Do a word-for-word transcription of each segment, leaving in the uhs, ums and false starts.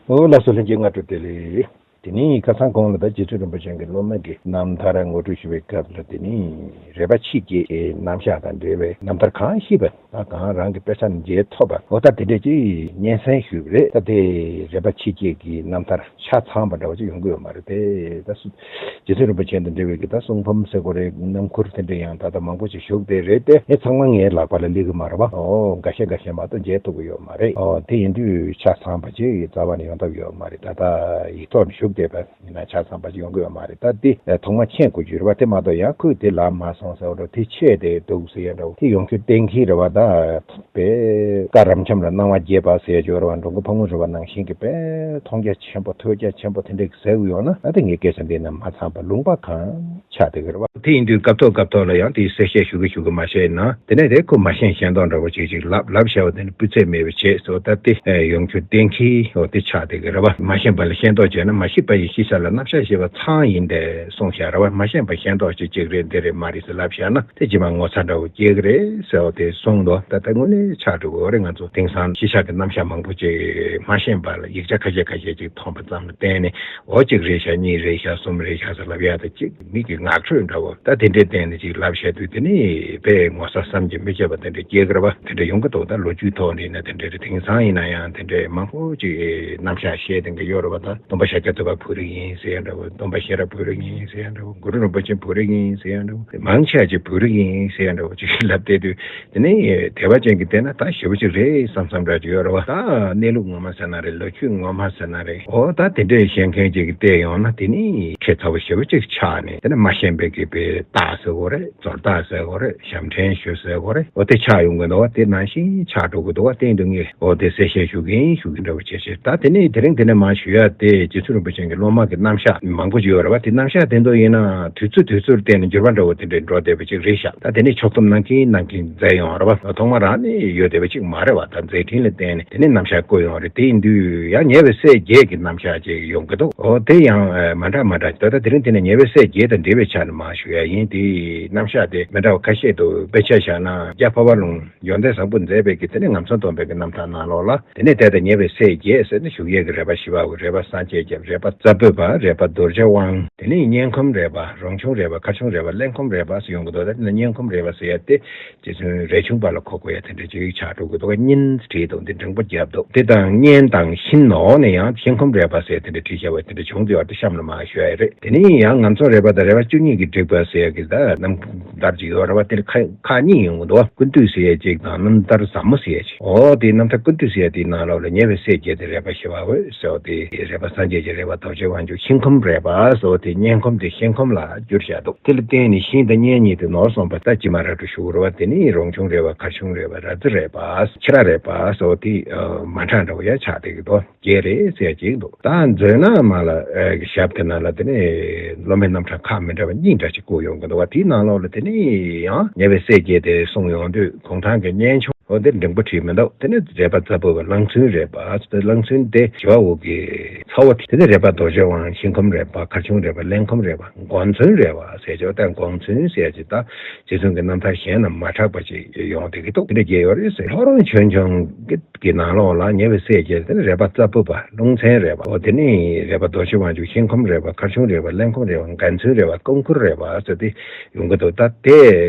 ཨོ་ལགས་སོ། ལྷན་རྒྱས་སྔ་དྲོ་བདེ་ལེགས། དེ་ནས་ཁ་སང་གོང་ལ་ད་རྗེ་བཙུན་རིན་པོ་ཆེ་གི་སློབ་མ་གི་རྣམ་ཐར་ངོ་སྤྲོད་ཞུ་བའི་སྐབས་ལ། དེ་ནས་རས་པ་ཆེ་བརྒྱད་ཀྱི་རྣམ་གཞག་དང་འབྲེལ་བའི་རྣམ་ཐར་གང་ཤེས་པ། ད་གང་རང་གི་དཔེ་ཆ་ནས་མཇལ་ཐུབ་པ། འོ་ད་དེ་འདྲས་ཀྱི་སྙན་སེང་ཞུས་པ་རེད། ད་དེ་རས་པ་ཆེ་བརྒྱད་ཀྱི་རྣམ་ཐར་ཆ་ཚང་བ་འདྲ་བ་ཅིག་ཡོང་གི་ཡོད་མ་རེད་དེ། ད་སུ་རྗེ་བཙུན་རིན་པོ་ཆེ་དང་འབྲེལ་བའི་གི་ད་གསུང་འབུམ་ཟེར་དགོས་རེད། རྣམ་མགུར་དེ་འདྲ་ཡང་ད་ལྟ་མང་པོ་ཅིག་བཞུགས་བསྡད་རེད་དེ། ཨེ་ཚང་མ་ངའི་ལག་པ་ལ་སླེབས་གི་མ་རེད་བ། ཨོ་འགའ་ཤས་འགའ་ཤས་མ་གཏོགས་མཇལ་ཐུབ་གི་ཡོད་མ་རེད། ཨོ་དེ་ཡིན་དུས་ཆ་ཚང་བ་ཅིག་རྩ་བ་ནས་ཡོང་ཐབས་ཡོད་མ་རེད། ད་ལྟ་ཡིག་ཐོག་ནས་བཞུགས་བསྡད་པ་ཡིན་ན་ཆ་ཚང་བ་ཅིག་ཡོང་གི་ཡོད་མ་རེད། ད་དེ་ཐོག་མ་མཁྱེན་དགོས་རྒྱུ་རེད་བ། དེ་མ་གཏོགས་ཡང་ཁོས་དེ་ལབ་མ་སོང་ཟེར་བ་འདྲ། དེ་ཆད་བསྡད་འདུག་ཟེར་ཡ་འདྲ་བོ། དེ་ཡོང་རྒྱུ་གཏན་འཁེལ་རེད་བ། ད་དཔེ་བཀའ་རབ་འབྱམས་ལ་གནང་བ་རྒྱས་པ་ཟེར་ཡ་ཅིག་ཡོད་རེད་བ། འགྲོ་མགོན་ཕག་མོ་རི་པ་ནང་བཞིན་གྱི་དཔེ་མཐོང་རྒྱ་ཆེན་པོ་ཐོས་རྒྱ་ཆེན་པོ་དེ་འདྲས་ཟེར་གི་ཡོང་ན། ཨ་དེ་ངས་སྐད་ཆ་འདི་ན་མ་ཚང་པ་ལུང་པ་གང་ཆགས་བསྡད་ཀྱི་རེད་བ། དེ་ཡིན་དུས་སྐབས་ཐོག་སྐབས་ཐོག་ལ་ཡང་དེའི་གསལ་བཤད་ཞུ་གི་ཞུ་གི་མ་བཤད་ན། དེ་ནས་དེ་ཁོ་མ་ཤེས་ཤེས་མདོག་འདྲ་བོ་ཅིག་ཅིག་ལབ་ལབ་བྱས་པ་དེ་ནི་སྤུས་ཚད་མེད་པའི་བྱས་སོ། ད་དེ་ཡོང་རྒྱུ་གཏན་འཁེལ་འོ་དེ་ཆགས་བསྡད་ཀྱི་རེད་བ། མ་ཤེས་པ་ལ་ཤེས་མདོག་བྱས་ན། མ་ཤེས་པ་ཡི་ཤེས་བྱ་ལ་རྣམ་གཞག་ཞེས་པ་ཚང་ཡིན་ཏེ་གསུངས་བཞག་རེད་བ། མ་ཤེས་པ་ཤེས་མདོག་ཅིག་ཅིག་རེད་འདི་རེད་མ་རེད་ཟེར་ལབ་བཞག་ན། དེ་རྗེས་མ་ངོ་ཚ་འདྲ་བོ་སྐྱེ་གི་རེད་ཟེར་བ་དེ་གསུངས་འདུག་ད་ལྟ་དངོས་གནས་ཆགས་འགྲོ་གི་རེད། ང་ཚོ་དེང་སང་ཤེས་བྱ་གི་རྣམ་གཞག་མང་པོ་ཅིག་མ་ཤེས་པ་ལ་ཡིག་ཆ་ཁ་ཤས་ཁ་ཤས་ཅིག་མཐོང་པ་ཙམ་ལ་བརྟེན་ནས། འོ་གཅིག་རེད་ཤག་གཉིས་རེད་ཤག་གསུམ་རེད་ཤག་ཟེར་ལབ་ཡ་ད་གཅིག་མིག་གི་ངག་འཕྲོད་འདྲ་བོ། ད་དེ་འདྲའི་སྟེང་ནས་ཅིག་ལབ་བཤད་དུས་དེ་ནི་དཔེ་ངོ་ཚ་བསམ་གྱིས་མི་ཁྱབ་པ་དེ་འདྲ་སྐྱེ་གི་རེད་བ། དེ་འདྲ་ཡོང་གི་འདུག་ད་ལོ་རྒྱུས་ཐོག་ནས་ཡིན་ན་དེ་འདྲ་རེད། དེང་སང་ཡིན་ན་ཡང་དེ་འདྲའི་མང་པོ་ཅིག་རྣམ་གཞག་བཤད་བསྡད་མཁན་ཡོད་རེད་བ། ད་སྟོན་པ་ཤཱཀྱ་ཐུབ་པ་བོད་རིགས་ཡིན་ཟེར་ཡ་འདྲ་བོ། སྟོན་པ་ཤེས་རབ་བོད་རིགས་ཡིན་ཟེར་ཡ་འདྲ་བོ། གུ་རུ་རིན་པོ་ཆེ་བོད་རིགས་ཡིན་ཟེར་ཡ་འདྲ་བོ། མང་ཆེ་ཅིག་བོད་རིགས་ཡིན་ཟེར་ཡ་འདྲ་བོ་ཅིག་ལབ་བསྡད་དུས། དེ་ནས་དད་པ་ཅན་གྱིས་བལྟས་ན་ད་ཞེ་པོ་ཅིག་རེད་བསམ་བསམ་འདྲ་ཅིག་ཡོད་རེད་བ། ད་གནས་ལུགས་ངོ་མ་ཟེར་ན་རེད། ལོ་རྒྱུས་ངོ་མ་ཟེར་ན་རེད། འོ་ད་དེ་འདྲས་བཤད་མཁན་ཅིག་གིས་བལྟས་ཡོང་ན། དེ་ནི་ཁྱད་མཚར་པོ་ཞེ་པོ་ཅིག་ཆགས་ནས། དེ་ནི་མ་ཤེས་པའི་གི་དཔེ་རྟགས་ཟེར་དགོས་རེད། ཛོར་རྟགས་ཟེར་དགོས་རེད། ཞབས་འདྲེན་ཞུ་ཟེར་དགོས་རེད། འོ་དེ་ཆགས་ཡོང་གི་འདུག་བ། དེ་ནང་བཞིན་ཆགས་འགྲོ་གི་འདུག་བ། དེ་ཡིན་དུས་ངས་འོ་དེ་གསལ་བཤད་ཞུ་གིན་ཞུ་གིན་འདྲ་བོ་བྱས་བྱས། ད་དེ་ནས་དེ་རིང་འདི་ནས་མར་ཞུ་ཡ་དེ་རྗེ་བཙུན་རིན་པོ་ཆེ་གི་སློབ་མ་གི་རྣམ་གཞག་མང་པོ་ཅིག་ཡོད་རེད་བ། དེ་རྣམ་གཞག་དེ་ཚོ་ཡིན་ན་དུས་ཚོད་དུས་ཚོད་བརྟེན་ནས་འགྱུར་བ་འདྲ་བོ་དེ་འདྲའི་འགྲོ་བསྡད་པ་ཅིག་རེད་ཤག་ད་དེ་ནས་ཕྱོགས་བསྡོམས་གནང་གིན་གནང་གིན་མཛད་ཡོང་རེད་བ། ཐོག་མ་རང་ནས་ཡོད་བསྡད་པ་ཅིག་མ་རེད་བ། ད་མཛད་འཕྲིན་ལ་བརྟེན་ནས་དེ་ནས་རྣམ་གཞག་བཀོད་ཡོང་རེད། དེ་ཡིན་དུས་ཡང་ཉེ་བའི་སྲས་བརྒྱད་ཀྱི་རྣམ་གཞག་ཅིག་ཡོང་གི་འདུག་འོ་དེ་ཡང་ཨ་མ་འདྲ་མ་འདྲ། ད་ལྟ་དེ་རིང་དེ་ནས་ཉེ་བའི་སྲས་བརྒྱད་དང་འབྲེལ་བའི་ཆ་ནས་མར་ཞུ་ཡ་ཡིན། དེའི་རྣམ་གཞག་དེ་མི་འདྲ་བ་ཁ་ཤས་འདུག་དཔེ་ཆ་བཞག་ན་རྒྱ་འཕགས་པ་ལུང་ཡོན་ཏན་བཟང་པོ་མཛད་པའི་གི་དེ་ནས་ངམ་ཚང་སྟོན་པའི་གི་རྣམ་ཐར་ནང་ལོགས་ལ། དེ་ནས་ད་ལྟ་ཉེ་བའི་སྲས་བརྒྱད་ཟེར་ནས་ཞུ་ཡས་ཀྱི་རས་པ་བཞི་པ་བོ། རས་པ་སངས་རྒྱས་རྒྱལ། རས་པ་རྩ་བོད་པ། རས་པ་རྡོ་རྗེ་དབང་། དེ་ནས་སྙན་ཁོམ་རས་པ། རོང་ཆུང་རས་པ། མཁར་ཆུང་རས་པ། གླེན་ཁོམ་རས་པ་ཟེར་ཡོང་གི་འདུག་ད་དེ་ནས་སྙན་ཁོམ་རས་པ་ཟེར་ཡ་དེ་རྗེ་བཙུན་རས་ཆུང་པ་ལ་གོ་དགོས་ཡ་དེ་འདྲ་ཅིག་ཆགས་འགྲོ་གི་འདུག་སྙན་བྲིས་འདུག་འདི་འགྲེང་པོ་བརྒྱབ་འདུག་དེ་དང་སྙན་དང་ཤིང་ནོག་ནས་ཡང་ཤིང་ཁོམ་རས་པ་ཟེར་དེ་འདྲ་བྲིས་བཞག་པ་དེ་འདྲ་བྱུང་འདུག་ཨ་དེ་གཤམ་ལ་མར་ཞུ་ཡ་རེད། དེ་ནས་ཡང་ངམ་ཚང་རས་པ་དང་རས་པ་བཅུ་གཉིས་ཀྱིས་བསྒྲིགས་པ་ཟེར་ཡ་གི་ད་རྣམ་ཐར་ཅིག་ཡོད་རེད་བ། དེ་ལ་ཁག་ཁག་གཉིས་ཡོང་གི་འདུག་ཀུན་བཏུས་ཟེར་ཡ་གཅིག་དང་རྣམ་ཐར་ཟབ་མོ་ཟེར་ཡ་གཅིག་འོ་དེའི་རྣམ་ཐར་ཀུན་བཏུས་ཟེར་ཡ་དེའི་ནང་ལོགས་ལ་ཉེ་བའི་སྲས་བརྒྱད་དེ་རས་པ་བཞི་པ་འོད་ཟེར་བ་དེ། རས་པ་སངས་རྒྱས་ཀྱི་རས་པ་རྡོ་རྗེ་དབང་ཕྱུག་ཤིང་ཁོམ་རས་པ་ཟེར་བ་དེ་སྙན་ཁོམ་དེ་ཤིང་ཁོམ་ལ་བསྒྱུར་བཞག་འདུག་དེ་ལ་བརྟེན་ནས་ཤིང་དང་སྙན་གཉིས་དེ་ནོར་སོང་པ་ད་ཅི་མ་ར་འགྲོ་ཞུ་གི་རེད་བ། དེ་ནི་རོང་ཆུང་རས་པ། མཁར་ཆུང་རས་པ། ར་རྫི་རས་པ། ཁྱི་ར་རས་པ་ཟེར་བ་དེ་མ་འདྲ་འདྲ་བོ་ཡ་ཆགས་བསྡད་ཀྱི་འདུག་བརྒྱད་རེད་ཟེར་ཡ་གཅིག་འདུག་ད་མཛོད་ནང་མ་ལ་ཨེ་ཞབས་དེ་ནང་ལ་དེ་ནས་སློབ་མའི་རྣམ་གྲངས་ཁག་མི་འདྲ་བ་གཉིས་འདྲ་ཅིག་བཀོད་ཡོང་གི་འདུག་བ། དེའི་ནང་ལོགས་ལ་དེ་ནས་ཡང་ཉེ་བའི་སྲས་བརྒྱད་དེ་གསུངས་ཡོང་དུས་གུང་ཐང་གི་སྙན་ཆུང་འོ་དེ་འགྲེང་པོ་བྲིས་མི་འདུག་དེ་ནས་རས་པ་རྩ་བོད་པ་གླང་མཚོན་རས་པ། གླང་མཚོན་དེ་ཞི་བ་འོག་གི་ཚ་བོ་དེ། དེ་ནས་རས་པ་རྡོ་རྗེ་དབང་། ཤིང་ཁོམ་རས་པ། མཁར་ཆུང་རས་པ། གླེན་ཁོམ་རས་པ། མགོ་མཚོན་རས་པ་ཟེར་ཅོག་དང་མགོ་མཚོན་ཟེར་ཅིག་ད་རྗེ་བཙུན་གྱི་རྣམ་ཐར་གཞན་དང་མ་འཁྲུགས་པ་ཅིག་ཡོང་བསྡད་ཀྱི་འདུག་དེ་འདྲ་བརྒྱད་ཡོད་རེད་ཟེར། ལྷོ་རོང་ཆོས་འབྱུང་གི་གི་ནང་ལོགས་ལ་ཉེ་བའི་སྲས་བརྒྱད་དེ་ནི་རས་པ་རྩ་བོད་པ། ཀླུང་ཚན་རས་པ། འོ་དེ་ནི་རས་པ་རྡོ་རྗེ་དབང་ཕྱུག་ཤིང་ཁོམ་རས་པ། མཁར་ཆུང་རས་པ། གླེན་ཁོམ་རས་པ། མགོ་མཚོན་རས་པ། སྐུ་འཁོར་རས་པ་ཟེར་ཏེ་ཡོང་གི་འདུག་ད་དེ་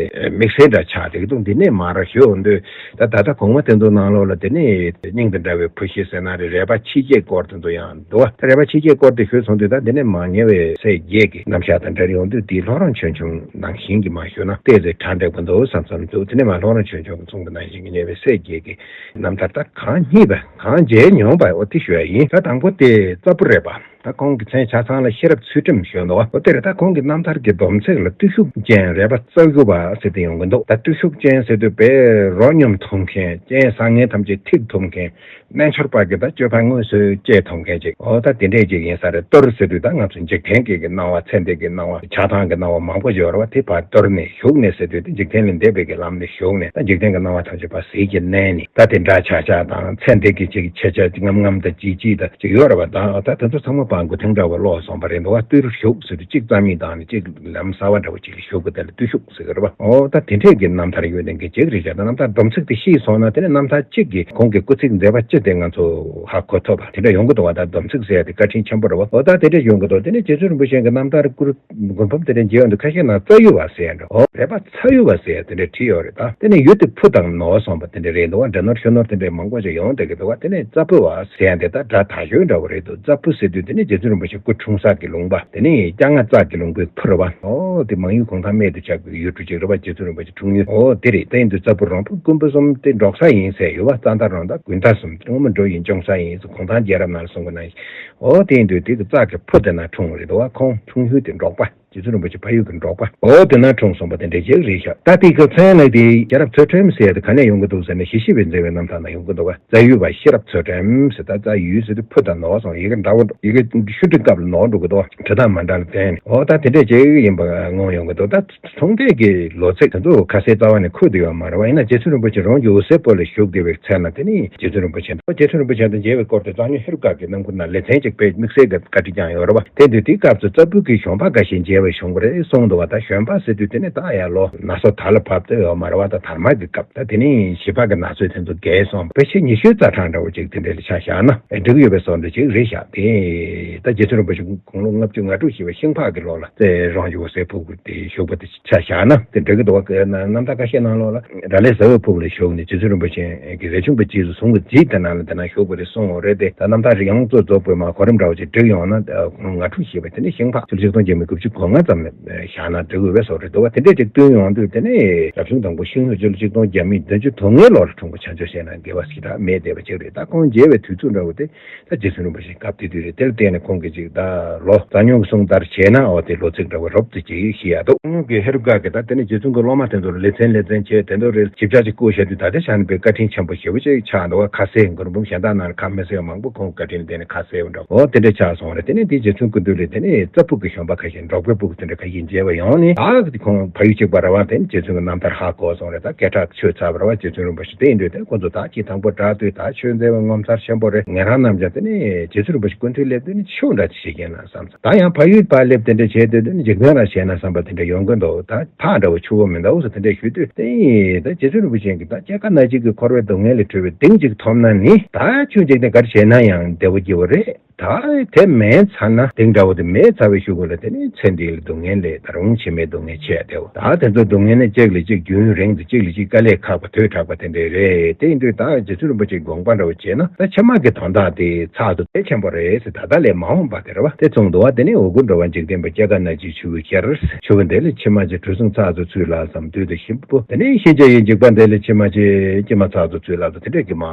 དམིགས་བསལ་འདྲ་ཆགས་བསྡད་ཀྱི་འདུག་འདི་ནས་མར་ཞུ་འོང་དུས་ད་ད་ལྟ་གོང་མ་དེ་ཚོ་ནང་ལོགས་ལ་དེ་ནི་སྙིང་དང་འདྲ་བའི་བུ་བཞི་ཟེར་ན་རེད། རས་པ་ཆེ་བརྒྱད་སྐོར་དེ་ཚོ་ཡང་འདུག་ད་རས་པ་ཆེ་བརྒྱད་སྐོར་དེ་ཞུས་སོང་དུས་ད་འདི་ནས་མར་ཉེ་བའི་སྲས་བརྒྱད་ཀྱི་རྣམ་གཞག་དང་འབྲེལ་ཡོང་དུས་དེ་ལྷོ་རོང་ཆོས་འབྱུང་ནང་བཞིན་གྱི་མར་ཞུ་ན་ཏོག་ཙམ་གྲ་འགྲིག་པོ་འདུག་བསམ་བསམ་འདུག་དེ་ནས་མར་ལྷོ་རོང་ཆོས་འབྱུང་གི་གསུངས་པ་ནང་བཞིན་གྱི་ཉེ་བའི་སྲས་བརྒྱད་ཀྱི་རྣམ་ཐར་ད་གང་རྙེད་པ་གང་མཇལ་མྱོང་པ་འོ་དེ་ཞུ་ཡ་ཡིན། ད་དང་པོ་དེ་རྩ་བོད་རས་པ། ད་ཁོང་གི་མཚན་ཆ་ཚང་ལ་ཤེས་རབ་ཚུལ་ཁྲིམས་ཞུ་འདུག་འོ་དེ་རེད། ད་ཁོང་གི་རྣམ་ཐར་གྱི་སྡོམ་ཚིག་ལ་བརྟུལ་ཞུགས་ཅན་རས་པ་རྩ་བཞི་པ་ཟེར་ཏེ་ཡོང་གི་འདུག་ད་བརྟུལ་ཞུགས་ཅན་ཟེར་དུས་དཔེ་རོ་སྙོམས་ཐུབ་མཁན། རྐྱེན་བཟང་ངན་ཐམས་ཅད་ཐེག་ཐུབ་མཁན། རྣལ་འབྱོར་པ་གི་ད་སྤྱོད་པ་དངོས་སུ་སྐྱེ་ཐུབ་མཁན་ཅིག་འོ་ད་དེ་འདྲས་ཅིག་ཡིན་ས་རེད། གཏོར་ཟེར་དུས་ད་ང་ཚོ་འཇིག་རྟེན་གྱི་གི་སྣང་བ། ཚེ་འདི་གི་སྣང་བ། ཆགས་སྡང་གི་སྣང་བ་མང་པོ་ཡོད་རེད་བ། དེ་ཕར་གཏོར་ནས་བཞུགས་ནས་ཟེར་དུས་དེ་འཇིག་རྟེན་ལས་འདས་པའི་གི་ལམ་ནས་བཞུགས་ནས་ད་འཇིག་རྟེན་གྱི་སྣང་བ་ཐམས་ཅད་ཕར་ཟིལ་གྱིས་མནན་ནས། ད་དེ་འདྲ་ཆགས་ཆགས་དང་ཚེ་འདི་གི་ཅིག་ཆེ་ཆེ་ཅིག་ངམ་ངམ་དང་ཅིག་ཅིག་དང་ཅིག་ཡོད་རེད་བ། ད་ད་དེ་ཚོ་ཚང་མ་ཕར་མགོ་ཐེངས་འདྲ་བ་ལོག་སོང་བ་རེད་འདུག་བ། བཏུལ་ཞུགས་ཟེར་དུས་གཅིག་རྩ་མེད་བཏང་ནས་གཅིག་ལམ་གསར་བ་འདྲ་བོ་ཅིག་ཞུགས་པ་དེ་ལ་བཏུལ་ཞུགས་ཟེར་གི་རེད་བ། འོ་ད་དེ་འདྲས་ཀྱི་རྣམ་ཐར་ཡོད་ནས་གི་ཅིག་རེད་བྱས། ད་རྣམ་ཐར་སྡོམ་ཚིག་དེ་ཤེས་སོང་ན་དེ་ནས་རྣམ་ཐར་གཅིག་གི་ཁོང་གི་སྐུ་ཚིག་མཛད་པ་ཅི། དེ་ང་ཚོ་ཧ་གོ་ཐུབ་པ་དེ་འདྲ་ཡོང་གི་འདུག་བ། ད་སྡོམ་ཚིག་ཟེར་ཡ་དེ་བཀའ་དྲིན་ཆེན་པོ་རེད་བ། འོ་ད་དེ་འདྲ་ཡོང་གི་འདུག་དེ་ནས་རྗེ་བཙུན་རིན་པོ་ཆེ་གི་རྣམ་ཐར་སྐུ་མགུར་འབུམ་དེ་འདྲ་མཇལ་ཡོང་དུས་ཁ་ཤས་ནང་རྩ་ཡུ་བ་ཟེར་ཡ་འདྲ། འོ་རས་པ་ཚ་ཡུ་བ་ཟེར་ཡ་དེ་འདྲ་བྲིས་ཡོད་རེད། ད་དེ་ནས་ཡུལ་དེ་ཕུ་དང་ནོར་སོང་བ་དེ་འདྲ་རེད་འདུག་བ། འདྲ་ནོར་ཤོ་ནོར་དེ་འདྲ་མང་པོ་ཞིག་ཡོང་བསྡད་ཀྱི་འདུག་བ། དེ་ནས་རྩ་ཕུ་བ་ཟེར་ཡ་དེ་ད་སྒྲ་དག་ཤོས་འདྲ་བོ་རེད་འདུག་རྩ་ཕུ་ཟེར་དུས་དེ་ནས་རྗེ་བཙུན་རིན་པོ་ཆེ་སྐུ་འཁྲུངས་ས་གི་ལུང་པ། དེ་ནས་སྐྱ་རྔ་རྩ་གི་ལུང་པའི་ཕུ་རེད་བ། འོ་དེ་མང་ཡུལ་གུང་ཐང་སྨད་དུ་ཆགས་པའི་ཡུལ་གྲུ་ཅིག་རེད་བ། རྗེ་བཙུན་རིན་པོ་ཆེ་འཁྲུངས་ཡུལ། འོ་དེ་རེད། དེ་ཡིན་དུས་རྩ་ཕུ་རོང་ཕུ་ཀུན་ཕུ་གསུམ་དེ་འབྲོག་ས་ཡིན་ཟེར་ཡོད་བ། རྩ་མདའ་རོང་མདའ་དགུན་མདའ་གསུམ་སྔོན་མོ་འབྲོག་ཡིན་སྐྱོང་ས་ཡིན་ཟེར་གུང་ཐང་རྒྱལ་རབས་ནང་ལ་གསུང་གི་ནང་བཞིན། འོ་དེ་ཡིན་དུས་དེ་གི་རྩ་གི་ཕུ་དེ་ན་འཁྲུངས་རེད་འདུག་བ། ཁོང་འཁྲུངས་ཡུལ་དེ་འབྲོག་པ། རྗེ་བཙུན་རིན་པོ་ཆེ་ཕ་ཡུལ་གྱི་འབྲོག་པ། འོ་དེ་ན་འཁྲུངས་སོང་བ་དེ་འདྲ་ཅིག་རེད་ཤག་ད་དེ་གི་མཚན་ལ་དེ་ཤེས་རབ་ཚུལ་ཁྲིམས་ཟེར་ཡ་དེ་ག་ནས་ཡོང་གི་འདུག་ཟེར་ན། ཞི་ཞི་བའི་མཛད་པའི་རྣམ་ཐར་ན་ཡོང་གི་འདུག་བ། རྩ་ཡུ་བ་ཤེས་རབ་ཚུལ་ཁྲིམས་ཟེར། ད་རྩ་ཡུ་ཟེར་དུས་ཕུ་དང་ནོར་སོང་། ཡི་གེ་འདྲ་བོ་ཡི་གེ་ཤུ་སྒྲིག་སྐབས་ལ་ནོར་འགྲོ་གི་འདུག་བ། འབྲི་སྟངས་མ་འདྲ་ལ་བརྟེན་ནས། འོ་ད་དེ་འདྲ་ཅིག་ཡིན་པ་མངོན་ཡོང་གི་འདུག་ད་ཚོང་འབྲེལ་གྱི་ལོ་ཚིགས་དེ་ཚོ་ཁ་གསལ་རྩ་བ་ནས་འཁོད་དུ་ཡོད་མ་རེད་བ། ཡིན་ན་རྗེ་བཙུན་རིན་པོ་ཆེ་རང་གི་འོད་གསལ་པོ་ལ་བཞུགས་བསྡད་པའི་ཚེ་ན་དེ་ནི་རྗེ་བཙུན་རིན་པོ་ཆེ་དང་། རྗེ་བཙུན་རིན་པོ་ཆེ་དང་མཇལ་བའི་སྐོར་དེ་གཙང་སྨྱོན་ཧེ་རུ་ཀ་གི་རྣམ་མགུར་ནང་ལེ་ཚན་གཅིག་དཔེ་དམིགས་བསལ་གྱི་བཀའ་འདྲི་བསྐྱངས་ཡོད་རེད་བ། དེ་དུས་དེའི་སྐབས་སུ་རྩ་ཕུ་གི་གཞོན་པ་འགའ་ཞིག་མཇལ་བར་བྱོན་པ་རེད་གསུངས་འདུག་བ། ད་གཞོན་པ་ཟེར་དུས་དེ་ནི་ད་ཡར་ལོ་ན་སོ་དར་ལ་བབས་བསྡད་ཡོད་མ་རེད་བ། ད་དར་དམར་གྱི་སྐབས། ད་དེ་ནི་བྱིས་པ་གི་ན་ཚོད་དེ་ཚོ་རྒས་སོང་། ཕལ་ཆེར་ཉི་ཤུའི་རྩ་གྲངས་འདྲ་བོ་ཅིག་དེ་འདྲ་ལ་ཆ་བཞག་ན་འགྲིག་ཡོད་པའི་བཟོ་འདྲ་ཅིག་རེད་ཤག་དེ་ད་རྗེ་བཙུན་རིན་པོ་ཆེ་དགུང་ལོ་ལྔ་བཅུ་ང་དྲུག་བཞེས་པའི་ཤིང་ཕག་གི་ལོ་ལ་རྩེ་རང་གི་འོད་གསལ་ཕུག་དེ་བཞུགས་པ་དེ་ཆ་བཞག་ན་དེ་འགྲིག་གི་འདུག་བ། རྣམ་ཐར་ཁ་ཤས་ནང་ལོགས་ལ་ར་ལས་ཟླ་འོད་ཕུག་ལ་བཞུགས་ནས་རྗེ་བཙུན་རིན་པོ་ཆེ་གི་རས་ཆུང་པའི་རྗེས་སུ་བཟུང་གི་རྗེས་དེ་ནང་ལ་དེ་ན་བཞུགས་པ་རེད་གསུངས་ཡོད་རེད་དེ། ད་རྣམ་ཐར་རིང་ཙོག་རྫོགས་པའི་མ་གོ་རིམ་འདྲ་བོ་ཅིག་འགྲིག་ཡོང་ན། ད་ཁོང་ང་དྲུག་བཞེས་པ་དེ་ནས་ཤིང་ཕག་ཕྱི་ལོ་ཆིག་སྟོང་བརྒྱ་མེད་དགུ་བཅུ་གོ་ལྔ་ཙམ་ལ་བཞག་ན་འགྲིག་འོས་པའི་བཟོ་འདྲ་འདུག་བ། དེ་འདྲས་ཅིག་བསྟུན་ཡོང་དུས་དེ་ནས་རབ་བྱུང་དང་པོ་ཤིང་ལྷོ་སྤྱི་ལོ་ཆིག་སྟོང་བརྒྱ་མེད་བདུན་ཅུ་དོན་ལྔའི་ལོར་འཁྲུངས་པ་བྱང་ཆུབ་ཤེས་ནང་དགེ་བ་ཞེ་དྲག་མེད་བསྡད་པ་ཅིག་རེད། ད་ཁོང་མཇལ་བའི་དུས་ཚོད་འདྲ་བོ་དེ་ད་རྗེ་བཙུན་རིན་པོ་ཆེ་སྐབས་དེ་དུས་རེད། དེར་བརྟེན་ནས་ཁོང་གིས་ཅིག་ད་ལོ་གཙང་སྨྱོན་གྱི་གསུང་ལྟར་བྱས་ན། འོ་དེ་ལོ་ཚིགས་འདྲ་བོ་རོབ་ཙམ་ཅིག་ཤེས་ཡ་འདུག་གཙང་སྨྱོན་གྱི་ཧེ་རུ་ཀ་གི་ད་དེ་ནས་རྗེ་བཙུན་གྱི་སློབ་མ་དེ་ཚོར་ལེ་ཚན་ལེ་ཚན་བྱས་དེ་ཚོ་རེད། ཞིབ་ཆ་ཅིག་བཀོད་བཞག་དུས་ད་ལྟའི་ཆ་ནས་དཔེ་བཀའ་དྲིན་ཆེན་པོ་ཞེ་པོ་ཅིག་ཆགས་འདུག་བ། ཁ་གསལ་མགུར་འབུམ་གཞན་དག་ནང་ཁ་མི་གསལ་བ་མང་པོ་ཁོང་བཀའ་དྲིན་ལྡན་ནས་ཁ་གསལ་བ་འདྲ་བོ་དེ་འདྲ་ཆགས་སོང་རེད། དེ་ནས་དེ་རྗེ་བཙུན་སྐུ་མདུན་ལས་དེ་ནས་རྩ་ཕུག་གི་གཞོན་པ་ཁ་ཤས་འབྲོག་པའི་ཕུག་དེ་འདྲ་ཁ་ཤས་མཇལ་བ་ཡོང་ནས། ད་ཁོང་ཕ་ཡུལ་གཅིག་པ་རེད་བ། དེ་ནས་རྗེ་བཙུན་གྱི་རྣམ་ཐར་ཧ་གོ་སོང་རེད། ད་སྐད་གྲགས་ཆོད་ཚར་བ་རེད་བ། རྗེ་བཙུན་རིན་པོ་ཆེ་དེ་ཡིན་དུས་དེ་ཁོང་ཚོ་ད་ཅིག་དང་པོ་དྲག་དུས་ད་ཆོས་མཛད་པ་ངོ་མཚར་ཆེན་པོ་རེད། ངེད་རང་རྣམས་ཀྱང་དེ་ནས་རྗེ་བཙུན་རིན་པོ་ཆེ་སྐུ་མདུན་སླེབས་དུས་ནས་ཆོས་འདྲ་ཅིག་བྱེད་མཁན་ལ་བསམ་ཚར། ད་ཡང་ཕ་ཡུལ་ཕར་སླེབས་དེ་འདྲ་བྱས་དུས་དེ་ནས་འཇིག་རྟེན་རང་བྱས་ན་བསམ་པ་དེ་འདྲ་ཡོང་གི་འདུག་ད་ཕག་འདྲ་བོ་ཕྱུག་པོ་མི་འདུག་ཟེར་དེ་འདྲ་ཞུས་དུས། དེ་ཡིན་ད་རྗེ་བཙུན་རིན་པོ་ཆེ་གིས་ད་སྐྱེ་རྒ་ན་འཆི་གི་འཁོར་བའི་སྡུག་བསྔལ་ལས་གྲོལ་བའི་གདེང་ཅིག་ཐོབ་ན་ནི་ད་ཆོས་འཇིག་རྟེན་ག་རེ་བྱས་ན་ཡང་བདེ་པོ་སྐྱིད་པོ་རེད། ད་དེ་མེད་ཚར་ན་གདེང་འདྲ་བོ་དེ་མེད་ཚར་བའི་གཞུག་གུ་ལ་དེ་ནི་ཚེ་འདི་ལ་སྡུག་བསྔལ་ལས་ད་རུང་ཕྱི་མའི་སྡུག་བསྔལ་ཆེ་བསྡད་འོ། ད་དེ་ཚོ་སྡུག་བསྔལ་ནི་གཅིག་ལས་གཅིག་རྒྱུན་རིང་དུ་གཅིག་ལས་གཅིག་དཀའ་ལས་ཁག་པ་དོས་དྲགས་པ་དེ་འདྲ་རེད། དེ་ཡིན་དུས་ད་རྗེ་བཙུན་རིན་པོ་ཆེའི་དགོངས་པ་འདྲ་བོ་བྱས་ན་ད་ཕྱི་མ་གི་དོན་དག་དེ་ཚགས་ཚུད་དེ་ཆེན་པོ་རེད་ཟེར། ད་ལྟ་ལས་མ་འོངས་པ་དེ་རེད་བ། དེ་གསུངས་འདུག་བ། དེ་ནས་འོ་སྐོལ་འགྲོ་བ་འཇིག་རྟེན་པ། སྐྱེ་རྒ་ན་འཆིའི་ཆུ་བོའི་ཤར། ཆུ་བོ་འདི་ལས་ཕྱི་མ་ཅི་གྲུ་གཟིངས་ཚགས་ཚུད་ཚུད་ལ་བསམ། དུས་དང་ཤིན་པོ་དེ་ནས་གཤིན་རྗེ་ཡི་འཇིགས་པ་འདི་ལས་ཕྱི་མ་ཅི་སྐྱེ་མ་ཚགས་ཚུད་ཚུད་ལ་བསམ། དེ་འདྲས་ཀྱི་མ།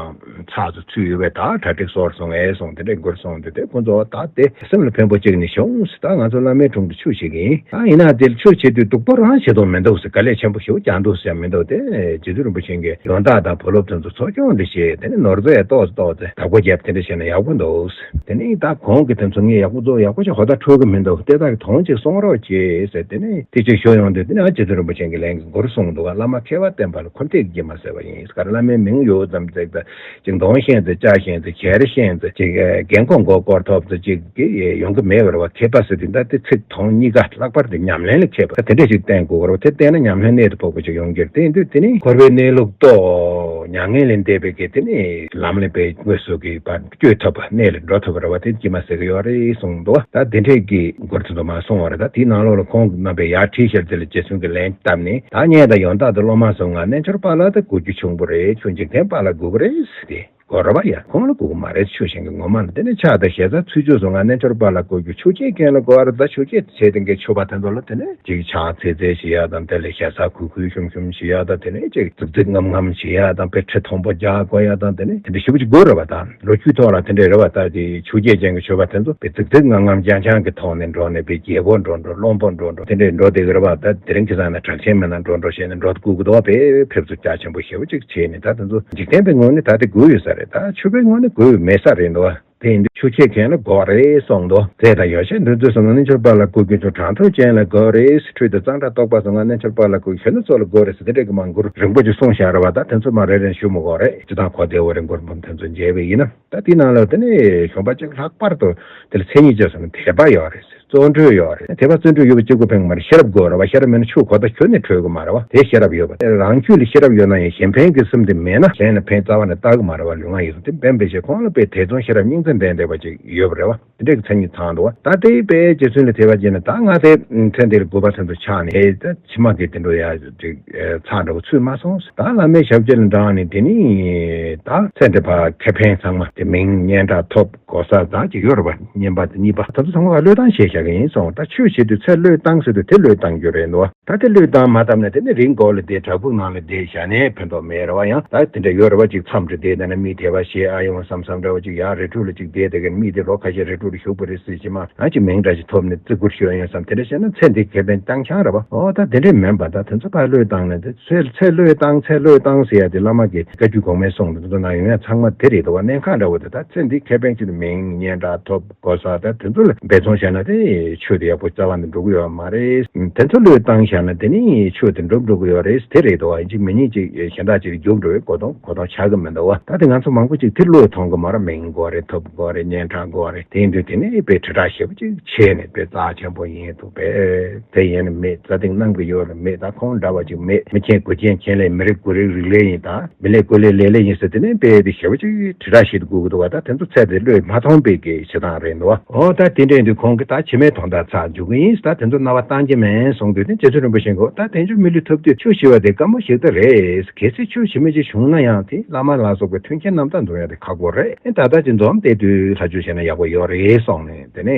ཚགས་སུ་ཚུད་ཡོད་པའི་ད་གྲ་སྒྲིག་སོར་སོང་ངས་སོང་དེ་འདྲས་འགོར་སོང་དུས་དེ་ཁོ་ཚོ་ད་དེ་སེམས་ལ་ཕན་པོ་གཅིག་ནས་བྱུང་ཟེར། ད་ང་ཚོ་བླ་མའི་དྲུང་དུ་ཆོས་བྱེད་ཀྱི་ཡིན། ད་ཡིན་ན་དེ་ཆོས་བྱེད་དུས་སྡུག་པོ་རང་བྱེད་དོན་མི་འདུག་ཟེར། དཀའ་ལས་ཆེན་པོ་ཞེ་པོ་རྒྱག་འདུག་ཟེར་མི་འདུག་དེ་རྗེ་བཙུན་རིན་པོ་ཆེ་གིས་ཡོན་བདག་དང་བུ་སློབ་དེ་ཚོ་འཚོ་སྐྱོང་འདི་བྱེད། དེ་ནས་ནོར་རྫས་ཏོག་ཙམ་ཏོག་ཙམ་བདག་པོ་བརྒྱབ་དེ་འདྲ་བྱས་ན་ཡག་པོ་འདུག་དེ་ནས་ད་གོང་གི་དེ་ཚོ་ངས་ཡག་པོ་བཟོ་ཡག་པོ་ཞིག་ཧོ་ད་འཕྲོད་གི་མི་འདུག་དེ་དག་གི་དོན་ཅིག་གསུང་རོགས་བྱེད་ཟེར། དེ་ནས་དེ་ཅིག་ཞུ་ཡོང་དུས་དེ་ནས་ཨ་རྗེ་བཙུན་རིན་པོ་ཆེ་གིས་ལན་གྱི་མགུར་གསུངས་འདུག་ག་བླ་མ་མཁས་པ་བསྟེན་པ་ལ་འཁོར་འདས་ཀྱི་དཀྱིལ་མ་ཟེར་བ་ཡིན། ག་རེ་བླ་མའི་མིང་ཡོད་ཙམ་ཅིག་ད་ཅིག་འདོན་ཤེས་ཙམ་བཅའ་ཤེས་ཙམ་གྱེར་ཤེས་ཙམ་ཅིག་རྒན་གོག་མགོ་སྐོར་ཐོབ་ཙམ་ཅིག་གི་ཡོང་གི་མེད་པ་རེད་བ། མཁས་པ་ཟེར་དུས་ད་དེ་ཚིག་དོན་གཉིས་ཀ་ལྷག་པར་དུ་ཉམས་ལེན་ལ་མཁས་པ་ད་དེ་འདྲས་ཞིག་བསྟེན་དགོས་པ་རེད་བ། དེ་བསྟེན་ན་ཉམས་ལེན་གནད་དུ་ཕོག་པ་ཅིག་ཡོང་གི་རེད། དེ་ཡིན་དུས་དེ་ནི་འཁོར་བའི་གནས་ལུགས་རྟོགས། མྱ་ངན་ལས་འདས་པའི་གི་དེ་ནི་ལམ་ལ་དཔེ་དངོས་སུ་གི་བར་བསྐྱོད་ཐུབ་པ་གནས་ལ་འགྲོ་ཐུབ་པ་རེད་བ། དེ་དཀྱིལ་མ་ཟེར་གི་ཡོད་རེད་གསུངས་འདུག་ད་དེ་འདྲས་ཀྱི་མགུར་ཚོ་དུ་མ་གསུངས་པ་རེད། ད་དེའི་ནང་ལོགས་ལ་ཁོང་གི་རྣམ་པའི་ཡར་བྲིས་ཤར་དེ་ལ་རྗེ་བཙུན་གྱི་ལན་བཏབ་ནས། ད་ངས་ད་ཡོན་བདག་དང་སློབ་མ་ཚོ་ང་རྣལ་འབྱོར་པ་ལ་ད་དགོས་རྒྱུ་ཆུང་པོ་རེད། ཁྱོད་འཇིག་རྟེན་པ་ལ་དགོས་ཀྱི་རེད་ཟེར་ཏེ། གོ་ར་བ་ཡ། ཁོང་ལ་དགོས་ཀྱི་མ་རེད། ཆོས་གཞན་གྱི་ངོ་མ་ལ་དེ་ནས་ཕྱག་དང་ཞལ་ཟས་ཚུལ་འཆོས་སུ་ང་རྣལ་འབྱོར་པ་ལ་དགོས་རྒྱུ་ཆོས་བྱེད་མཁན་ལ་དགོས་པ་རེད། ད་ཆོས་བྱེད་བྱེད་མཁན་ཆོས་པ་དེ་ཚོ་ལ་དེ་ནས་ཅིག་ཕྱག་འཚལ་འཚལ་བྱེད་ཡ་དང་། དེ་ལས་ཞལ་ཟས་གུས་གུས་ཞུམ་ཞུམ་བྱེད་ཡ་དང་། དེ་ནས་ཅིག་རྫིག་རྫིག་ངམ་ངམ་བྱེད་ཡ་དང་། དཔེ་ཁྲི་མཐོན་པོ་རྒྱག་དགོས་ཡ་དང་། དེ་ནས་དེ་འདྲ་ཞེ་པོ་ཅིག་དགོས་རེད་བ། ད་ལོ་རྒྱུས་ཐོག་ལ་དེ་འདྲ་རེད་བ། ད་དེ་ཆོས་བྱེད་མཁན་གྱི་ཆོས་པ་དེ་ཚོ་དཔེ་རྫིག་རྫིག་ངམ་ངམ་རྐྱང་རྐྱང་གི་ཐོག་ནས་འགྲོ་ནས་དཔེ་རྒྱལ་པོ་འགྲོ་འགྲོ་བློན་པོ་འགྲོ་འགྲོ་དེ་འདྲ་འགྲོ་བསྡད་ཀྱི་རེད་བ། ད་དེ་རིང་ཁ་སང་ནས་གྲགས་ཆེན་མི་སྣ་འགྲོ་འགྲོ་བྱས་ནས་འགྲོ་དགོས་ཀྱི་འདུག་བ། དཔེ་ཕེབས་བསུ་རྒྱ་ཆེན་པོ་ཞེ་པོ་ཅིག་བྱས་ནས། ད་དེ་ཚོ་འཇིག་རྟེན་པའི་ངོས་ནས་ད་དེ་དགོས་ཡོད་ས་རེད། ད་ཆོས་པའི་ངོས་ནས་དགོས་ཡོད་མེད་ས་རེད་འདུག་བ། དེ་ཡིན་དུས་ཆུ་ཁྱེར་མཁན་ལ་དགོས་རེད་གསུངས་འདུག་རྫས་དང་ཡོ་བྱད་འདི་ཚོ་སོང་ན་རྣལ་འབྱོར་པ་ལ་བསྐུར་རྒྱུ་ཚོ་གྲངས་ཐོ་ཅན་ལ་དགོས་རེད། ཁྲུས་དང་གཙང་སྦྲ་རྟོགས་པ་སོང་ན་རྣལ་འབྱོར་པ་ལ་བསྐུར་རྒྱུ་ཁྱོད་ཚོ་ལ་དགོས་རེད་ཟེར་དེ་འདྲས་ཀྱི་མང་པོ་རིན་པོ་ཆེ་གསུངས་བཞག་རེད་བ། ད་དེ་ཚོ་མ་རེ་རེ་ཞུ་མི་དགོས་རེད། སྤྱིར་བཏང་གོ་བདེ་བོ་རེད། མགུར་འབུམ་དེ་ཚོ་མཇལ་བ་ཡིན་ན། ད་དེའི་ནང་ལ་དེ་ནས་གཞོན་པ་གཅིག་ལྷག་པར་དུ་དེ་ལ་མཚན་ཉིད་ཅེས་སོང་ན་དད་པ་ཡོད་རེད། བརྩོན་འགྲུས་ཡོད་རེད། དད་པ་བརྩོན་འགྲུས་ཡོད་པ་གཅིག་པུ་ཕན་གྱི་མ་རེད། ཤེས་རབ་དགོས་རེད་བ། ཤེས་རབ་མེད་ན་ཆུ་གོ་ད་ཁྱོན་ནས་འཕྲོད་ཀྱི་མ་རེད་བ། དེ་ཤེས་རབ་ཡོད་པ། དེ་རང་རྒྱུད་ལ་ཤེས་རབ་ཡོད་ན་ཡང་གཞན་ཕན་གྱི་སེམས་དེ་མེད་ན་གཞན་ལ་ཕན་རྩ་བ་ནས་བཏགས་ཀྱི་མ་རེད་བ། ལུས་ངག་ཡིད་གསུམ་དེ་དཔེ་འབད་བྱས་ཁོང་ལ་དཔེ་ཐེ་ཚོམ་ཤེས་རབ་སྙིང་རྗེ་ལྡན་བསྡད་པ་ཅིག་ཡོད་པ་རེད་བ། དེ་འདྲའི་མཚན་ཉིད་ཚང་འདུག་བ། ད་དེའི་དཔེ་རྗེ་བཙུན་ལ་དད་པ་བྱས་ན་ད་ང་དེ་ཚེ་འདིར་དགུ་པ་ཚེ་འདུ་ཆགས་ནས་ད་ཕྱི་མ་གི་དེ་འགྲོ་ཡ་ཅིག་ཚར་འདྲ་བོ་ཚུད་མ་སོང་། ད་བླ་མའི་ཞབས་རྗེས་ལ་འབྲངས་ནས་དེ་ནི་ད་ཚེ་འདི་ཕར་ཁེ་ཕན་ཚང་མ་དེ་མིང་སྙན་གྲགས་ཐོབ་གོ་ས་ད་ཅིག་ཡོད་རེད་བ། བསྙེན་པ་དེ་གཉིས་པ་ད་ཚོ་ཚང་མ་བློས་བཏང་བྱས་བཞག་གི་ཡིན་སོང་། ད་ཆོས་བྱེད་དུས་ཚེ་བློས་བཏང་ཟེར་དུས་དེ་བློས་བཏང་རྒྱུ་རེད་འདུག་བ། ད་དེ་བློས་བཏང་མ་བཏང་ན་དེ་ནི་རི་མགོ་ལ་བསྡད་བྲག་ཕུག་ནང་ལ་བསྡད་བཞག་ནས་ཕན་ཐོགས་མེད་རེད་བ། ཡང་ད་དེ་འདྲ་ཡོད་རེད་བ། ཅིག་མཚམས་རེ་བསྡད་ད་ནི་མི་དེ་བ་ཞེས་ཨ་ཡོང་བསམ་བསམ་འདྲ་བ་ཅིག་ཡར་རི་ཁྲོད་ལ་ཅིག་བསྡད་དེ་གི་མི་དེ་ལོ་ཁ་ཤས་རི་ཁྲོད་ལ་བཞུགས་པ་རེད་ཟེར་གྱི་མ་ཨ་ཅིག་མིང་འདྲ་ཞིག་ཐོབ་ནས་བརྩི་བཀུར་ཞུ་ཡ་ཡོང་བསམ་དེ་འདྲ་བཤད་ན་ཚེ་འདི་ཁེ་ཕན་བཏང་ཆང་རེད་བ། ཨོ་ད་དེ་འདྲས་མིན་པ་ད་དེ་ཚོ་ཕར་བློས་བཏང་ནས་དེ་ཚེ་ཚེ་བློས་བཏང་ཚེ་བློས་བཏང་ཟེར་ཡ་དེ་བླ་མ་གི་བཀའ་བརྒྱུད་གོང་མའི་གསུང་དེ་ཚོ་ནང་ཡོང་ཡ་ཚང་མ་དེ་རེད་འདུག་བ། གནད་འགག་འདྲ་བོ་དེ་ད་ཚེ་འདི་ཁེ་ཕན་ཆེད་དུ་མིང་སྙན་གྲགས་ཐོབ་གོ་ས་ད་དེ་ཚོ་ལ་འབད་བརྩོན་བྱས་ན་དེ་ཆོས་དེ་ཡག་པོ་རྩ་བ་ནས་འགྲོ་གི་ཡོད་མ་རེད། དེ་ཚོ་བློས་བཏང་བཞག་ན་དེ་ནི་ཆོས་དེ་འགྲུབ་འགྲོ་གི་ཡོད་རེད། དེ་རེད་དོ། ཡིན་གཅིག་མིན་གཉིས་གཅིག་གཞན་དག་ཅིག་རྒྱུག་འགྲོ་བའི་གོ་དོང་གོ་དོང་ཆགས་ཀྱི་མི་འདུག་བ། ད་དེ་ང་ཚོ་མང་པོ་ཅིག་དེ་བློས་ཐོངས་གི་མ་རེད། མིང་དགོས་རེད། ཐོབ་དགོས་རེད། སྙན་གྲགས་དགོས་རེད། དེ་ཡིན་དུས་དེ་ནི་དཔེ་དྲིལ་བསྒྲགས་ཞེ་པོ་ཅིག་བྱས་ནས་དཔེ་རྩ་ཆེན་པོ་ཡིན་འདུག་པས། དེ་ཡིན་ནི་མེད། རྩ་དེང་གནང་གི་ཡོད་ལ་མེད། ད་ཁོང་འདྲ་བ་ཅིག་མེད། མི་ཆེན་དགུ་ཆེན་ཆེན་ལས་མི་རིགས་དགུ་རིགས་རིགས་ལས་ཡིན། ད་མི་ལས་དགུ་ལས་ལས་ལས་ཡིན་ཟེར་དེ་ནི་དཔེ་དེ་ཞེ་པོ་ཅིག་དྲིལ་བསྒྲགས་བྱེད་དགོས་ཀྱི་འདུག་བ། ད་དེ་ཚོ་ཚད་དེ་བློས་མ་ཐོངས་པའི་གི་བྱེད་སྟངས་རེད་འདུག་བ། ཨོ་ད་དེ་འདྲ་ཡིན་དུས་ཁོང་གིས་ད་ཕྱི་མའི་དོན་དག་ཚགས་འཇུག་གི་ཡིན། ད་དེ་ཚོ་རྣ་བ་གཏང་རྒྱུ་མིན་གསུངས་དུས་དེ་རྗེ་བཙུན་རིན་པོ་ཆེ་གིས་ད་དལ་འབྱོར་མི་ལུས་ཐོབ་དུས་ཆོས་ཞུ་བ་དེ་དཀའ་མོ་ཞིག་ད་རེད། གལ་སྲིད་ཆོས་ཞུ་མི་ཅིག་བྱུང་ན་ཡང་དེ་བླ་མ་ལ་སོགས་པའི་མཐུན་རྐྱེན་རྣམ་དག་འཛོམས་ཡ་དེ་ཁག་པོ་རེད། ཨེ་ད་ལྟ་ཅིག་འཛོམས་བསྡད་དུས་ལྷ་ཆོས་བྱས་ན་ཡག་པོ་ཡོད་རེད་གསུངས་ནས་དེ་ནས་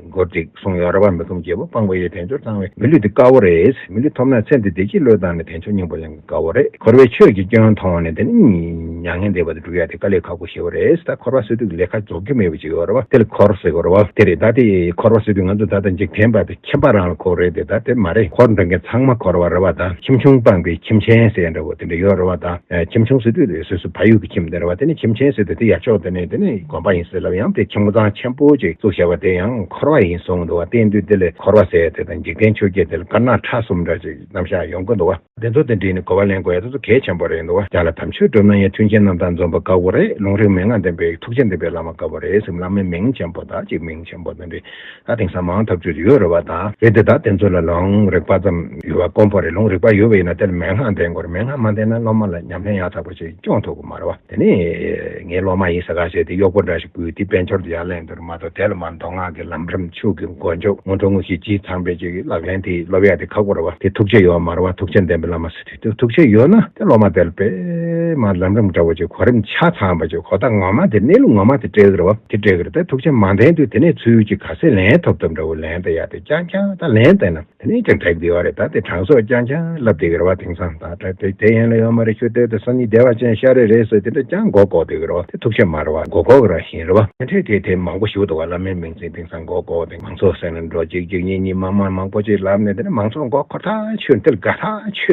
མགུར་ཅིག་གསུངས་ཡོད་རེད་བ། མི་ཁོམ་རྒྱལ་པོ་སྤངས་པ་ཡིས། དལ་འབྱོར་ཚང་བའི་མི་ལུས་འདི་དཀའ་བོ་རེད། མི་ལུས་ཐོབ་ན་ཚེ་འདི་བདེ་སྐྱིད་བློས་བཏང་ནས་དལ་འབྱོར་སྙིང་པོ་ལེན་དཀའ་བོ་རེད། འཁོར་བའི་ཆོས་ཀྱི་སྐྱོན་མཐོང་བ་ནས་དེ་ནི་མྱ་ངན་འདས་པ་དེ་སྒྲུབ་ཡ་དེ་དཀའ་ལས་ཁག་པོ་ཞེ་པོ་རེད། ད་འཁོར་བ་སེལ་དུས་ཀྱི་ལས་ཀ་རྫོགས་རྒྱུ་མེད་པ་ཅིག་ཡོད་རེད་བ། དེ་ལ་འཁོར་ཟེར་དགོས་རེད་བ། དེ་རེད། ད་དེ་འཁོར་བ་སེལ་དུས་ང་ཚོ་ད་ལྟ་འཇིག་རྟེན་པ་དེ་ཁྱིམ་པ་རང་ལ་འཁོར་རེད་དེ། ད་དེ་མ་རེད། འཁོར་འདྲ་མཁན་ཚང་མ་འཁོར་བ་རེད་བ། ད་ཁྱིམ་ཆུང་སྤངས་པའི་ཁྱིམ་ཆེན་ཟེར་འདྲ་བོ་དེ་འདྲ་ཡོད་རེད་བ། ད་ཁྱིམ་ཆུང་ཟེར་དུས་སོ་སོ་ཕ་ཡུལ་གྱི་ཁྱིམ་དེ་རེད་བ། དེ་ནི་ཁྱིམ་ཆེན་ཟེར་དུས་དེ་ཡར་ཕྱོགས་དེ་ནས་དེ་ནི་དགོན་པ་ཡིན་ཟེར་ལབ་ཡང་དེ་ཁྱིམ་ཚང་ཆེན་པོ་ཅིག་བཙུགས་བཞག་པ་དེ་ཡང་འཁོར་བ་ཡིན་གསུངས་འདུག་བ། དེ་ཡིན་དུས་དེ་ལས་འཁོར་བ་ཟེར་དེ་དང་འཇིག་རྟེན་ཆོས་བརྒྱད་དེ་ལ་དཀར་ནག་ཁྲ་གསུམ་འདྲ་ཅིག་རྣམ་གཞག་ཡོང་གི་འདུག་བ། དེ་ཚོ་དེ་འདྲ་ནི་གོ་བ་ལེན་དགོས་ཡ་དེ་ཚོ་གལ་ཆེན་པོ་རེད་འདུག་བ། བརྒྱ་ལ་དམ་ཆོས་སྒྲུབ་ན་ཡང་མཐུན་རྐྱེན་རྣམ་དག་འཛོམས་པ་དཀའ་བོ་རེད། ལུང་རིགས་མན་ངག་ལྡན་པའི་ཐུགས་རྗེ་ལྡན་པའི་བླ་མ་དཀའ་བོ་རེད་ཟེར། བླ་མའི་མིང་ཆེན་པོ་དང་གཅིག་མིང་ཆེན་པོ་དེ་འདྲ་ད་དེང་སང་མང་ཐག་ཆོད་དུ་ཡོད་རེད་བ། དང་རེད་དེ། ད་དེ་ཚོ་ལ་ལུང་རིགས་པ་ཙམ་ཡོད་པ་དཀོན་པོ་རེད། ལུང་རིགས་པ་ཡོད་པ་ཡིན་ན་དེ་ལ་མན་ངག་ལྡན་དགོས་རེད། མན་ངག་མ་ལྡན་ན་སློབ་མ་ལ་ཉམས་ལེན་ཡག་ཚགས་པོ་ཞིག་སྐྱོང་ཐུབ་ཀྱི་མ་རེད་བ། དེ་ནས་ངའི་སློབ་མ་ཡིན་ཟེར་ག་བྱས་ཏེ་གཡོག་པོ་འདྲ་ཞིག་བསྐུལ་ཏེ་དཔལ་འབྱོར་དུ་ཡར་ལེན་འདོད་མ་གཏོགས་དེ་ལ་མ་མདོ་སྔགས་ཀྱི་ལམ་རིམ་ཆོས་ཀྱི་མགོ་མཇུག་སྔོན་འགྲོ་དངོས་གཞི་རྗེས་ཚང་པའི་ཅིག་ལག་ལེན་དེ་སློབ་ཡ་དེ་ཁག་པོ་རེད་བ། དེ་ཐུགས་རྗེ་ཡོད་མ་རེད་བ། ཐུགས་རྗེ་ལྡན་པའི་བླ་མ་ཟེར་དུས་དེ་ཐུགས་རྗེ་ཡོད་ན་དེ་སློབ་མ་དེ་ལ་དཔེ་མ་ལམ་རིམ་འདྲ་བོ་ཅིག་གོ་རིམ་ཆ་ཚང་བ་ཅིག་གོ་བརྡ་ངོ་མ་དེ་གནས་ལུགས་ངོ་མ་དེ་སྤྲད་ཀྱི་རེད་བ། དེ་སྤྲད་ཀྱི་རེད། དེ་ཐུགས་རྗེ་མ་ལྡན་དུས་དེ་ནས་ཚུལ་ཅིག་ག་ཚད་ལེན་ཐུབ་ཐུབ་འདྲ་བོ་ལེན་ད་ཡ་དེ་རྐྱང་རྐྱང་ད་ལེན་བསྡད་ན། དེ་ནས་ཀྱང་འགྲིག་བསྡད་ཡོད་རེད། ད་དེ་གྲངས་སོགས་རྐྱང་རྐྱང་ལབ་བསྡད་ཀྱི་རེད་བ། དེང་སང་ད་ད་དེ་དེ་ཡན་ལ་ཡོད་མ་རེད། ཆོས་དེ་དེ་སང་ཉིན་བདེ་བ་ཅན་ཤ་རེ་རེད་ཟེར་དེ་འདྲ་རྐྱང་མགོ་འགོག་བསྡད་ཀྱི་རེད་བ། དེ་ཐུགས་རྗེ་མ་རེད་བ། མགོ་འགོག་གི་རང་བཞིན་རེད་བ། དེ་འདྲས་དེ་དེ་མང་པོ་ཞིག་འདུག་བ། བླ་མའི་མིང་ཚིག་དེང་སང་མགོ་འགོག་དེ་མང་ཚོགས་ཟེར་ན་འགྲོ་གཅིག་གཅིག་གཉིས་གཉིས་མང་མང་མང་པོ་ཅིག་ལབ་ནས་དེ་ནས་མང་ཚོགས་མགོ་འཁོར་ཐག་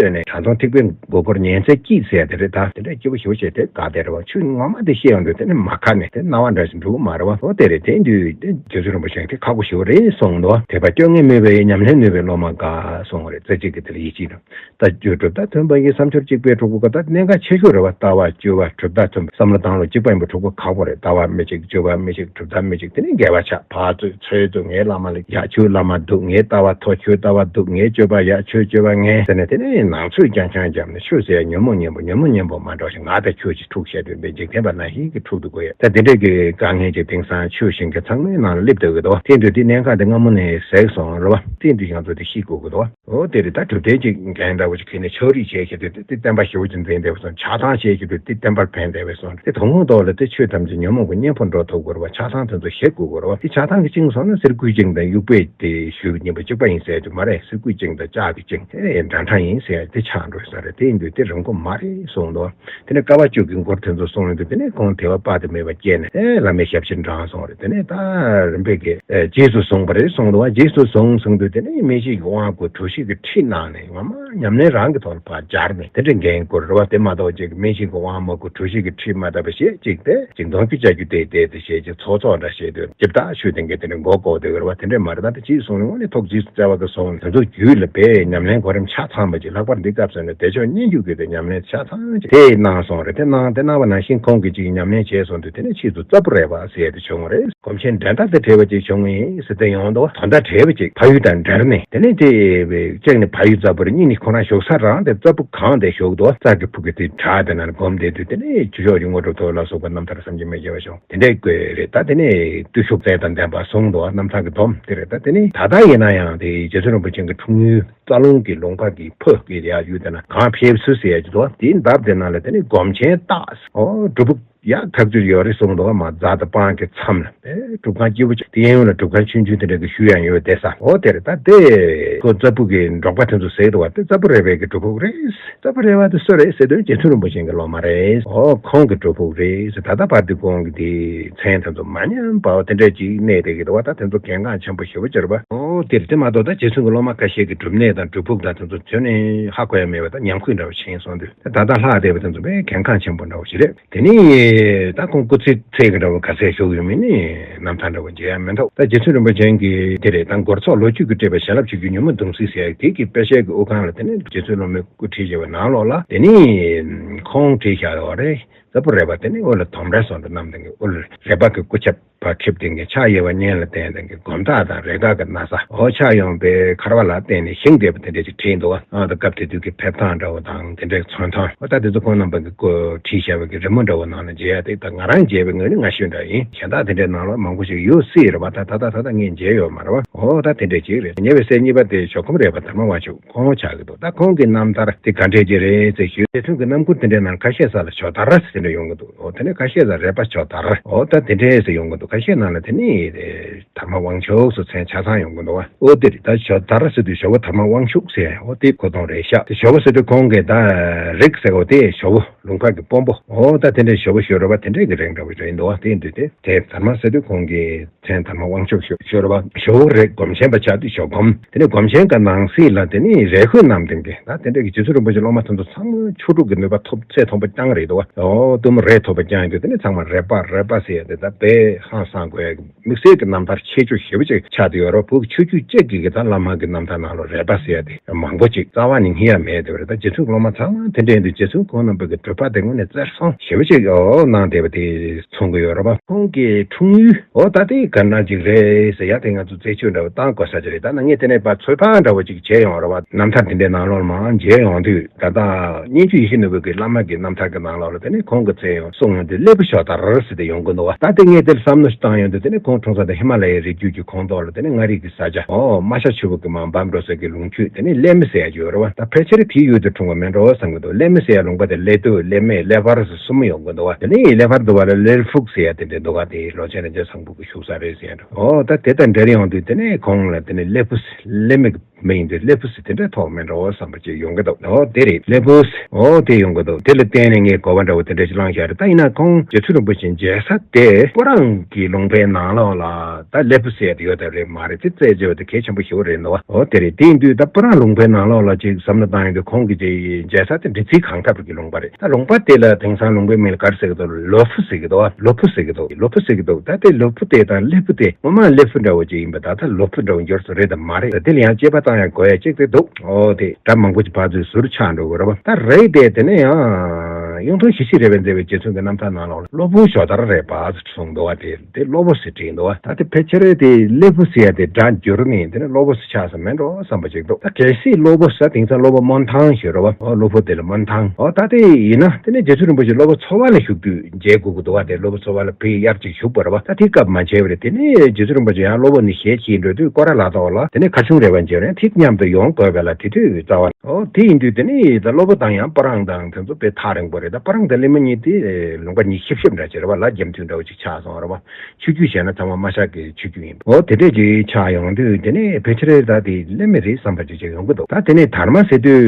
ཆོད་ནས་དྲང་སྲོང་ཐིགས་པའི་མགོ་སྐོར་ཉན་ཚད་སྐྱིད་ཟེར་དེ་རེད། ད་དེ་འདྲས་སྐྱིད་པོ་ཞིག་བྱས་དེ་དགའ་བསྡད་རེད་བ། ཆོས་ངོ་མ་དེ་ཤེས་ཡོང་དུས་དེ་ནས་མ་ཁ་ནས་དེ་རྣ་བ་འདྲ་ཞིག་འགྲོ་གི་མ་རེད་བ། འོ་དེ་རེད། དེ་དུས་དེ་རྗེ་བཙུན་རིན་པོ་ཆེ་དེ་ཁག་པོ་ཞིག་རེད་གསུངས་འདུག་དད་པ་སྐྱོ་ངལ་མེད་པའི་ཉམས་ལེན་ནུས་པའི་སློབ་མ་དགའ་གསུངས་རེད། རྩེ་གཅིག་གི་དེ་ལ་ཡིད་ཆེས་དང་། ལྟ་སྤྱོད་གྲུབ་མཐའ་མཐུན་པ་ཡིས། བསམ་སྦྱོར་གཅིག་པའི་གྲོགས་པོ་དགའ། ད་གནད་འགག་ཆེ་ཤོས་རེད་བ། ལྟ་བ་སྤྱོད་པ་གྲུབ་མཐའ་མཐུན་པ། བསམ་བློ་བཏང་ལུགས་གཅིག་པ་ཡིན་པའི་གྲོགས་པོ་ཁག་པོ་རེད། ལྟ་བ་མི་གཅིག་སྤྱོད་པ་མི་གཅིག་གྲུབ་མཐའ་མི་གཅིག་དེ་ནས་འགལ་བ་ཆགས། ཕར་ཚུར་ཚུར་ཚུར་ངའི་བླ་མ་ལ་ཡག་ཆོས་བླ་མ་སྡུག་ངའི་ལྟ་བ་མཐོ་ཁྱོད་ལྟ་བ་སྡུག་ངའི་སྤྱོད་པ་ཡག་ཁྱོད་སྤྱོད་པ་ངན་ཟེར་ནས་དེ་ནས་ནང་ཚོས་རྐྱང་རྐྱང་བརྒྱབ་ནས་ཆོས་ཟེར་ཡ་ཉོན་མོངས་གཉེན་པོ་ཉོན་མོངས་གཉེན་པོ་མ་འགྲོ་ཞིང་ང་དང་ཁྱོད་ཀྱི་འཁྲུག་བཤད་དུས་འདི་འཇིག་རྟེན་པ་ནང་བཞིན་གྱི་འཁྲུག་ཏུ་དགོས་ཡ། ད་དེ་འདྲས་ཀྱི་དཀའ་ངལ་ཅིག་དེང་སང་ཆོས་ཤེས་མཁན་ཚང་མའི་ནང་ལ་སླེབས་བསྡད་ཀྱི་འདུག་དེ་དུས་དེ་གནད་འགག་དེ་སྔ་མོ་ནས་ཟད་སོང་རེད་བ། དེ་དུས་ང་ཚོ་དེ་ཤེས་དགོས་ཀྱི་འདུག་བ། འོ་དེ་རེད། ད་གྲུབ་མཐའི་ཅིག་འགན་འདྲ་བོ་ཅིག་ཁྱེར་ནས་ཕྱག་བྲིས་བྱས་ཞེས་དུས་དེ་བསྟན་པ་ཞེ་པོ་ཅིག་འཛིན་བསྡད་པ་སོང་། ཆགས་སྡང་བྱས་ཞེས་དུས་དེ་བསྟན་པར་ཕན་བསྡད་པ་སོང་། དེ་དོན་ངོ་ཐོག་ལ་དེ་ཆོས་ཐམས་ཅད་ཉོན་མོངས་ཀྱི་གཉེན་པོ་འགྲོ་ཐུབ་དགོས་རེད་བ། ཆགས་སྡང་དེ་ཚོ་ཞེད་དགོས་ཀྱི་རེད་བ། དེ་ཆགས་སྡང་གིས་བཅིངས་སོང་ན་གསེར་སྐུད་བཅིངས་དང་དབྱུག་པས་དེ་གཞུས་པ་གཉིས་པོ་གཅིག་པ་ཡིན་ཟེར་ཡ་དེ་མ་རེད། གསེར་སྐུད་བཅིངས་དང་ལྕགས་ཀྱིས་བཅིངས་དེ་འདྲ་འདྲ་ཡིན་ཟེར་ཡ་དེ་ཆགས་འགྲོ་ས་རེད། དེ་ཡིན་དུས་དེ་རིན་པོ་མ་རེད་གསུངས་འདུག་དེ་ནས་བསྐལ་པ་བཅུ་གི་མགུར་དེ་ཚོ་གསུངས་ཡོང་དུས་དེ་ནས་ཁོང་དད་པ་དཔག་ཏུ་མེད་པ་སྐྱེས་ནས་ཨེ་བླ་མའི་ཞབས་ཕྱིར་འབྲངས་སོང་རེད། དེ་ནས་ད་རིམ་པས་ཀྱི་ཨེ་རྗེས་སུ་བཟུང་བ་རེད་གསུངས་འདུག་བ། རྗེས་སུ་བཟུང་གསུངས་དུས་དེ་ནས་སྨན་ཤིང་གི་དབང་བསྐུར་གྲོ་ཞིབ་ཀྱི་ཁྲིད་གནང་ནས་ངོ་མ་ཉམས་ལེན་རང་གི་ཐོག་ལ་ཕར་སྦྱར་ནས་དེ་འདྲ་འགན་བསྐུར་རེད་བ། དེ་མ་གཏོགས་ཅིག་སྨན་ཤིང་གི་དབང་མ་བསྐུར་གྲོ་ཞིབ་ཀྱི་ཁྲིད་མ་བཏབ་པ་ཞེས་ཅིག་དེ་ཅིག་གདོང་ཁྱུ་བཅའ་རྒྱུ་ དེ་དེ་དེ་བྱས་ཀྱི་ཚོགས་ཚོགས་འདྲ་བྱས་དུས་ཅིབ་ཏག་ཤོད་དེ་འགའ་དེ་འདྲ་མགོ་བསྐོར་དེ་གི་རེད་བ། དེ་འདྲ་མ་རེད། ད་དེ་ཅིས་གསུངས་ནས་དངོས་གནས་ཐུགས་རྗེས་སུ་བརྩེ་བ་གི་གསུང་དེ་ཚོ་རྒྱུད་ལ་དཔེ་ཉམས་ལེན་གོ་རིམ་ཆ་ཚང་བ་ཅིག་ལྷག་པར་འདི་སྐབས་སུ་ནི་བདེ་མཆོག་སྙན་བརྒྱུད་ཀྱི་དེ་ཉམས་ལེན་ཆ་ཚང་ཅིག་དེ་གནང་སོང་རེད། དེ་གནང་དེ་གནང་བ་ནང་བཞིན་ཁོང་གིས་ཅིག་ཉམས་ལེན་བྱས་སོང་དུས་དེ་ནས་ཕྱིས་སུ་རྩ་བུ་རས་པ་ཟེར་ཡ་དེ་བྱུང་བ་རེད། སྒོམ་ཆེན་འགྲན་ཟླ་དེ་བྲལ་བ་ཅིག་བྱུང་ངེས་ཟེར་དེ་ཡོང་འདུག་དོན་དག་བྲལ་བ་ཅིག་ཕ་ཡུལ་དང་འབྲལ་ནས་དེ་ནས་དེ་གཅིག་ནི་ཕ་ཡུལ་རྩ་བུ་རེད། གཉིས་ནི་ཁོ་རང་བཞུགས་ས་རང་དེ་རྩ་བུ་གང་དེ་བཞུགས་འདུག་རྩ་གི་ཕུག་གི་དེ་བྲག་དེ་ནང་སྒོམ་བསྡད་དུས་དེ་ནས་ཆུ་ཤོག་གི་དངོས་གྲུབ་ཐོབ་ལ་སོགས་པ་རྣམ་ཐར་བསམ་གྱིས་མི་ཁྱབ་པ་བྱུང་། དེ་འདྲའི་སྐོར་རེད། ད་དེ་ནས་བརྟུལ་ཞུགས་རྩལ་དང་ལྡན་པ་གསུངས་འདུག་རྣམ་ཐར་གྱི་སྡོམ་དེ་རེད། ད་དེ་ནས་ད་ལྟ་ཡིན་ན་ཡང་དེ་རྗེ་བཙུན་རིན་པོ་ཆེ་གི་འཁྲུངས་ཡུལ་རྩ་ལུང་གི་ལུང་པ་གི་ཕུ་གི་ཡ་ཡུལ་དེ་ན་གངས་ཕེབས་བསུ་ཟེར་ཡ་ཅིག་འདུག་དེའི་འདབས་དེ་ན་ལ་དེ་ནས་སྒོམ་ཆེན་སྟག་ཨོ་སྒྲུབ་ཕུག་ཡག་ཐག་ཆོད་ཡོད་རེད་གསུངས་འདུག་མ་རྫ་དང་སྤང་གི་མཚམས་ལ་ཨེ་སྒྲུབ་ཁང་སྐྱིད་པོ་ཅིག་དེ་གཡས་གཡོན་ལ་སྒྲུབ་ཁང་ཆུང་ཆུང་དེ་འདྲ་གི་ཤུལ་ཡང་ཡོད་བསྡད་ས་འོ་དེ་རེད། ད་དེ་ཁོ་རྩ་ཕུག་གི་འབྲོག་པ་དེ་ཚོ་ཟེར་འདུག་བ། དེ་རྩ་བུ་རས་པའི་གི་སྒྲུབ་ཕུག་རེད། རྩ་བུ་རས་པ་དེ་སུ་རེད་ཟེར་དུས་རྗེ་བཙུན་རིན་པོ་ཆེ་གི་སློབ་མ་རེད། ཨོ་ཁོང་གི་སྒྲུབ་ཕུག་རེད་ཟེར། ད་ལྟ་བར་དུ་ཁོང་གི་དེ་མཚན་དེ་ཚོ་མ་ཉམས་པ་བ་དེ་འདྲ་ཅིག་གནས་བསྡད་ཀྱི་འདུག་བ། ད་དེ་ཚོ་གལ་འགངས་ཆེན་པོ་ཞེ་པོ་ཅིག་རེད་པ། ཨོ་དེ་རེད། དེ་མ་གཏོགས་ད་རྗེ་བཙུན་གི་སློབ་མ་ཁ་ཤས་ཀྱི་སྒྲུབ་གནས་དང་སྒྲུབ་ཕུག་དང་དེ་ཚོ་ཁྱོན་ནས་ཧ་གོ་ཡ་མེད་པ་ད་ཉམས་རྒུད་འདྲ་བོ་ཕྱིན་སོང་དུས་ད་ད་ལྟ་ལྷག་བསྡད་པ་དེ་ཚོ་དཔེ་གལ་འགངས་ཆེན་པོ་འདྲ་བོ་ཞིག་རེད། དེ་ནི་ད་ཁོང་སྐུ་ཚེ་ཚད་ཀྱི་འདྲ་བོ་ག་ཚད་བཞུགས་ཡོད་མེད་ནི་རྣམ་ཐར་འདྲ་བོ་མཇལ་ཡ་མི་འདུག་ད་རྗེ་བཙུན་རིན་པོ་ཆེ་གི་དེ་རེད། ད་འགོ་ཚོགས་ལོ་རྒྱུས་ཀྱི་སྤྲས་པའི་བྱིན་རླབས་ཆུ་རྒྱུན་ཉོན་མོངས་གདུང་སེལ་ཟེར་ཡ་དེ་གི་དཔེ་ཆའི་གི་དབུ་ཁང་ལ་དེ་ནི་རྗེ་བཙུན་སློབ་མའི་སྐུ་བྲིས་བཞག་པའི་ནང་ལོགས་ལ་དེ་ནི་ཁོང་བྲིས་བཞག་ཡོད་རེད། རྩ་བུ་རས་པ་དེ་ནི་དབུ་ལ་དོམ་རས་སོགས་འདྲ་བསྣམས་དེ་གི་དབུ་ལ་རས་པ་གི་སྐུ་ཆབ་ཕར་ཁེབས་དེ་གི་ཕྱག་གཡས་པ་སྙན་ལ་བསྟན་དེ་གི་སྒོམ་ཐག་དང་རེ་འགའ་གི་ན་བཟའ་འོ་ཕྱག་གཡོན་པའི་འཁར་བ་ལ་བརྟེན་ནས་བཞེངས་བསྡད་པ་དེ་འདྲ་ཅིག་བྲིས་འདུག་ཨ་ད་སྐབས་དེ་དུས་ཀྱི་ཕེབས་སྟངས་འདྲ་བོ་དང་དེ་འདྲའི་མཚོན་ཐང་འོ་ད་དེ་ཚོ་ཁོང་རྣམ་པ་གི་སྐུ་བྲིས་བཞག་པའི་གི་རི་མོ་འདྲ་བོ་ནང་ལ་མཇལ་ཡ་དེ་ད་ང་རང་མཇལ་བའི་ངོས་ནས་སྔ་ཤོས་འདྲ་ཡིན། གཞན་དག་དེ་འདྲའི་ནང་ལ་མང་པོ་ཞིག་ཡོད་སྲིད་རེད་པ། ད་ད་ད་ད་ད་ངས་མཇལ་ཡོད་མ་རེད་པ། འོ་ད་དེ་འདྲ་ཅིག་རེད། ཉེ་བའི་སྲས་གཉིས་པ་དེ་ཞོགས་ཁམས་རས་པ་དར་མ་དབང་ཕྱུག་ཁོང་ཆགས་ཀྱི་འདུག་ད་ཁོང་གི་རྣམ་ཐར་དེ་ག་འདྲས་ཅིག་རེད་ཟེར་ཞུས། རྗེ་བཙུན་གྱི་རྣམ་མགུར་དེ་འདྲའི་ནང་ཁ་ཤས་ས་ལ་ཞོ་དར་ཟེར་འདྲ་ཡོང་གི་འདུག་འོ་དེ་ནས་ཁ་ཤས་ས་རས་པ་ཞོ་དར་འོ་ད་དེ་འདྲས་ཟེར་ཡོང་གི་འདུག་ཁ་ཤས་ནང་ལ་དེ་ནི་དར་མ་དབང་ཕྱུག་སུ་མཚན་ཆ་ཚང་ཡོང་གི་འདུག་བ། འོ་དེ་རེད། ད་ཞོ་དར་ཟེར་དུས་ཞོ་བོ་དར་མ་དབང་ཕྱུག་ཟེར་འོ་དེ་གོ་དོན་རེད་ཤག་དེ་ཞོ་བོ་ཟེར་དུས་ཁོང་གི་ད་རིགས་ཟེར་འོ་དེ་ཞོ་བོ་ལུང་པ་གི་དཔོན་པོ་འོ་ད་དེ་འདྲས་ཞོ་བོ་ཞོ་རོ་བ་དེ་འདྲས་ཀྱི་རིགས་འདྲ་བོ་རེད་འདུག་བ། དེ་ཡིན་དུས་དེ་དེ་དར་མ་ཟེར་དུས་ཁོང་གི་མཚན་དར་མ་དབང་ཕྱུག་ཞོ་ཞོ་རོ་བ་ཞོ་བོ་རེད། སྒོམ་ཆེན་པ་ཆགས་དུས་ཞོ་སྒོམ། དེ་ནས་སྒོམ་ཆེན་གྱི་ནང་གསེས་ལ་དེ་ནས་རས་ཁོས་རྣམས་དེ་འདྲས་ད་དེ་འདྲས་ཀྱི་རྗེ་བཙུན་རིན་པོ་ཆེ་སློབ་མ་དེ་ཚོ་ཚང་མ་ཆོས་དྲུག་གི་ནུས་པ་ཐོབ་ཚད་མཐོན་པོ་རྐྱང་རེད་འདུག་བ། འོ་གཏུམ་མོ་རས་ཐོབ་པ་རྐྱང་ཡིན་དུས་དེ་ནས་ཚང་མ་རས་པ་རས་པ་ཟེར་ཡ་དེ་ད་དཔེ་ཧང་སང་དགོས་ཡ་གི་དམིགས་བསལ་གྱི་རྣམ་ཐར་ཆེ་ཆུང་ཞེ་པོ་ཅིག་ཆགས་བསྡད་ཡོད་རེད། བོད་ཀྱི་ཆོས་བརྒྱུད་གཅིག་གི་གི་ད་བླ་མ་གི་རྣམ་ཐར་ནང་ལ་རས་པ་ཟེར་ཡ་དེ་མང་པོ་ཅིག་རྩ་བ་ནས་རྙེད་ཡ་མེད་དེ་བ་རེད། ད་རྗེ་བཙུན་སློབ་མ་ཚང་མ་དེ་འདྲ་ཡིན་དུས་རྗེ་བཙུན་ཁོང་རྣམ་པ་གི་གྲུབ་པ་དེ་དངོས་གནས་རྩེར་སོང་ཞེ་པོ་ཅིག་ཨོ་གནང་བསྡད་པ་དེ་མཚོན་གི་ཡོད་རེད་པ། ཁོང་གི་འཁྲུངས་ཡུལ་ཨོ་ད་དེ་ག་འདྲ་ཅིག་རེད་ཟེར་ཡ་དེ་ང་ཚོ་རྩད་གཅོད་འདྲ་བོ་བཏང་དགོས་ས་ཅིག་རེད། ད་ནང་ངས་དེ་ནས་ཕར་ཚོད་དཔག་འདྲ་བོ་ཅིག་བྱས་ཡོང་རེད་པ། རྣམ་ཐར་དེ་འདྲའི་ནང་ལོགས་མར་མཇལ་ཡོང་དུས་ད་ལྟ་སྙན་བརྒྱུད་ཡིད་བཞིན་ནོར་བུ་གི་བླ་མ་གི་རྣམ་ཐར་གི་ནང་ལོགས་ལ་དེ་ནས་ཁོང་གི་མཚན་ཡང་གསུངས་ཡོང་དུས་སླེ་བུ་ཞོ་དར་ཟེར་ཏེ་ཡོང་གི་འདུག་བ། ད་དེ་ངས་དེར་བསམ་བློ་ཞིག་བཏང་ཡོང་དུས་དེ་ནས་ཁོང་འཁྲུངས་ས་དེ་ཧི་མ་ལ་ཡའི་རི་རྒྱུད་ཀྱི་ཁོངས་གཏོགས་ལ་དེ་ནས་མངའ་རིས་ཀྱི་ས་ཆ་ཨོ་རྨ་བྱ་ཆུ་བོ་གི་མར་འབབ་འགྲོ་ས་གི་ལུང་ཁྱུད་དེ་ནས་སླེ་མི་ཟེར་ཡ་ཅིག་ཡོད་རེད་བ། ད་ཕལ་ཆེར་དེའི་ཡུལ་དུ་འཁྲུངས་པ་མིན་འགྲོ་བསམ་གི་འདུག་སླེ་མི་ཟེར་ཡ་ལུང་པ་དེ་སླེ་སྟོད་སླེ་སྨད་སླེ་ཕར་ཟེར་གསུམ་ཡོང་གི་འདུག་བ། དེ་ནས་སླེ་ཕར་དུ་བ་ལ་སླེ་ཕུག་ཟེར་ཡ་དེ་འདྲ་འདུག་ག་དེ་ལོ་ཆེན་རིན་ཆེན་ཚང་ཕུག་གི་བཞུགས་ས་རེད་ཟེར་ཡ་འདྲ། ཨོ་ད་དེ་དང་འབྲེལ་ཡོང་དུས་དེ་ནས་ཁོང་ལ་དེ་ནས་སླེ་ཕུག་སླེ་མི་གི་མི་ཡིན་དུས་སླེ་ཕུག་ཟེར་དེ་འདྲ་ཐོགས་མེད་འགྲོ་བསམ་པ་ཅིག་ཡོང་གི་འདུག་ཨོ་དེ་རེད། སླེ་ཕུག་ཨོ་དེ་ཡོང་གི་འདུག་དེ་ལ་བརྟེན་ནས་ངས་གོ་བ་འདྲ་བོ་དེ་འདྲ་ཞིག་བླངས་བཞག་རེད། ད་ཡིན་ན་ཁོང་རྗེ་བཙུན་རིན་པོ་ཆེ་མཇལ་ས་དེ་སྤུ་རངས་ཀྱི་ལུང་པའི་ནང་ལོགས་ལ་ད་སླེ་ཕུག་ཟེར་ཡ་དེ་ཡོད་དེ་རེད་མ་རེད། དེ་རྩད་བཅད་པ་དེ་གལ་ཆེན་པོ་ཞེ་པོ་རེད་འདུག་བ། ཨོ་དེ་རེད། དེ་ཡིན་དུས་ད་སྤུ་རངས་ལུང་པའི་ནང་ལོགས་ལ་ཅིག་བསམ་བློ་བཏང་ཡོང་དུས་ཁོང་གི་ཅིག་མཇལ་ས་དེ་འབྲི་ཚིག་གང་ཐབས་ཀྱི་ལུང་པ་རེད། ད་ལུང་པ་དེ་ལ་དེང་སང་ལུང་པའི་མིང་ལ་ག་རེ་ཟེར་གི་འདུག་ལོ་ཕུ་ཟེར་གི་འདུག་བ། ལོ་ཕུ་ཟེར་གི་འདུག་ལོ་ཕུ་ཟེར་གི་འདུག་ད་དེ་ལོ་ཕུ་དེ་དང་སླེ་ཕུག་དེ་ངོ་མ་སླེ་ཕུག་འདྲ་བོ་ཅིག་ཡིན་པ་ད་ད་ལོ་ཕུ་འདྲ་བོ་འགྱུར་སོང་རེད་དམ་མ་རེད། ད་དེ་ལ་ཡང་དཔྱད་པ་བཏང་ཡ་དགོས་ཡ་གཅིག་དེ་འདུག་ཨོ་དེ་སྒྲ་མང་པོ་ཅིག་ཕར་ཚུར་ཟུར་ཆགས་འགྲོ་གི་རེད་བ། ད་རེད་དེ་དེ་ནས་ཡང་གཡུང་དྲུང་ཞི་བྱེད་རས་པས་མཛད་པའི་རྗེ་བཙུན་གྱི་རྣམ་ཐར་ནང་ལོགས་ལ་སློ་ཕུ་ཞོ་དར་རས་པ་ཟེར་གསུངས་འདུག་བ། དེ་དེ་སློ་ཕུ་ཟེར་བྲིས་འདུག་བ། ད་དེ་ཕལ་ཆེར་དེ་སླེ་ཕུ་ཟེར་ཡ་དེ་སྒྲ་འགྱུར་ནས་དེ་ནས་སློ་ཕུ་ཟེར་ཆགས་ས་མེད་འགྲོ་བསམ་པ་ཅིག་འདུག་ད་གལ་སྲིད་སློ་ཕུ་ཟེར་དེང་སང་སློ་ཕུ་སྨོན་ཐང་ཞེས་རེད་བ། ཨོ་སློ་ཕུ་དེ་ལ་སྨོན་ཐང་། ཨོ་ད་དེ་ཡིན་ན་དེ་ནས་རྗེ་བཙུན་རིན་པོ་ཆེ་སློ་ཕུ་ཚོ་པ་ལ་བཞུགས་དུས་མཇལ་དགོས་ཀྱི་འདུག་བ། དེ་སློ་ཕུ་ཚོ་པ་ལ་བུ་ཡར་ཅིག་བཞུགས་པ་རེད་བ། ད་དེ་སྐབས་མ་མཇལ་བ་རེད། དེ་ནས་རྗེ་བཙུན་རིན་པོ་ཆེ་ཡང་སློ་ཕུ་ནས་ཞལ་གྱིས་འགྲོ་དུས་སྐོར་ར་ལ་ཐོག་ལ་དེ་ནས་མཁར་ཆུང་རས་པ་མཇལ་བ་ཡང་ཐིག་མཉམ་དུ་ཡོང་དགོས་པས་ལ། དེ་དུས་རྩ་བ་ཨོ་དེ་ཡིན་དུས་དེ་ནས་ད་སློ་ཕུ་དང་ཡང་སྤུ་རངས་དང་དེ་ཚོ་དཔེ་ཐག་རིང་པོ་རེད། ད་སྤུ་རངས་དང་སླེ་མི་གཉིས་དེ་ལུང་པ་གཉིས་ཤིབ་ཤིབ་འདྲ་ཅིག་རེད་བ། ལ་རྒྱབ་མཐུད་འདྲ་བོ་ཅིག་ཆགས་སོང་བ་རེད་བ། ཆོས་བརྒྱུད་བཤད་ན་ཚང་མ་རྨ་བྱ་གི་ཆོས་བརྒྱུད་ཡིན་པ། འོ་དེ་འདྲས་ཀྱི་ཆགས་ཡོང་དུས་དེ་ནས་ཕལ་ཆེར་ད་དེ་སླེ་མི་རེད་བསམ་པ་ཅིག་ཅིག་ཡོང་གི་འདུག་ད་དེ་ནས་དར་མ་ཟེར་དུས་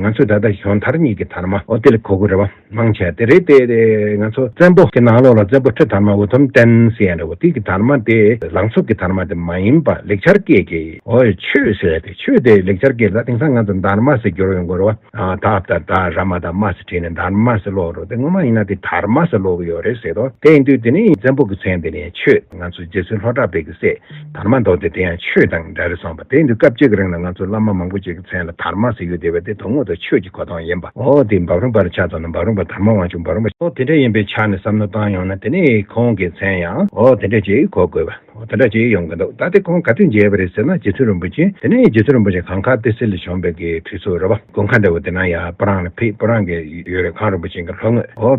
ང་ཚོས་ད་ལྟ་ཞོ་དར་གཉིས་ཀྱི་དར་མ་འོ་དེ་ལ་གོ་གི་རེད་བ། མང་ཆེ་དེ་རེད་དེ། དེ་ང་ཚོ་བཙན་པོ་གི་ནང་ལོགས་ལ་བཙན་པོ་ཁྲི་དར་མ་འུ་དུམ་བསྟན་ཟེར་ཡ་འདྲ་བོ་དེ་གི་དར་མ་དེ་ལང་ཚོ་གི་དར་མ་དེ་མ་ཡིན་པ་ལེགས་སྦྱར་སྐད་ཀྱི་འོ་ཆོས་ཟེར་ཡ་དེ། ཆོས་དེ་ལེགས་སྦྱར་སྐད་ལ་དེང་སང་ང་ཚོ་དར་མ་ ཟེར་བསྒྱུར་ཡོང་དགོས་རེད་བ། ཨ་ད་ད་ད་ར་མ་ད་མ་ཟེར་བྲིས་ནས་དྷརྨ་ཟེར་ཀློག་རོགས། དེ་སྔོན་མ་ཡིན་ན་དེ་དྷརྨ་ཟེར་ཀློག་གི་ཡོད་རེད་ཟེར་དོ། དེ་ཡིན་དུས་དེ་ནི་བཙན་པོ་གི་མཚན་དེ་ནི་ཆོས། ང་ཚོ་རྗེ་བཙུན་ལྷོ་བྲག་པའི་གི་སྲས་དྷརྨ་མདོ་སྡེ་དེ་ཡང་ཆོས་དང་འབྲེལ་སོང་བ། དེ་ཡིན་དུས་སྐབས་གཅིག་གི་རིང་ལ་ང་ཚོ་བླ་མ་མང་པོ་ཅིག་གི་མཚན་ལ་དྷརྨ་ཟེར་ཡོད་བསྡད་པ་དེ་དོན་དངོས་དང་ཆོས་ཀྱི་གོ་དོན་ཡིན་པ། ཨོ་དེ་འབའ་རོམ་པར་ཆ་མཚོན་ན་འབའ་རོམ་པ་དྷརྨ་དབང་ཕྱུག་འབའ་རོམ་པ། ཨོ་དེ་འདྲ་ཡིན་པའི་ཆ་ནས་བསམ་བློ་བཏང་ཡོང་ན་དེ་ནི་ཁོང་གི་མཚན་ཡང་ཨོ་དེ་འདྲ་ཅིག་གོ་དགོས་པ། ཨོ་དེ་འདྲ་ཅིག་ཡོང་གི་འདུག་ད་དེ་ཁོང་ག་དུས་མཇལ་བ་རེད་ཟེར་ན་རྗེ་བཙུན་རིན་པོ་ཆེ། དེ་ནས་རྗེ་བཙུན་རིན་པོ་ཆེ་གངས་དཀར་ཏི་སེ་ལ་བྱོན་པའི་གི་དུས་ཚོད་རེད་བ། དགོན་ཁ་འདྲ་བོ་དེ་ན་ཡ་སྤ་རང་ལ་ཕེབས། སྤ་རང་གི་ཡོད་རེད། གངས་རིན་པོ་ཆེ་གི་ལྷོ་ངོས། ཨོ་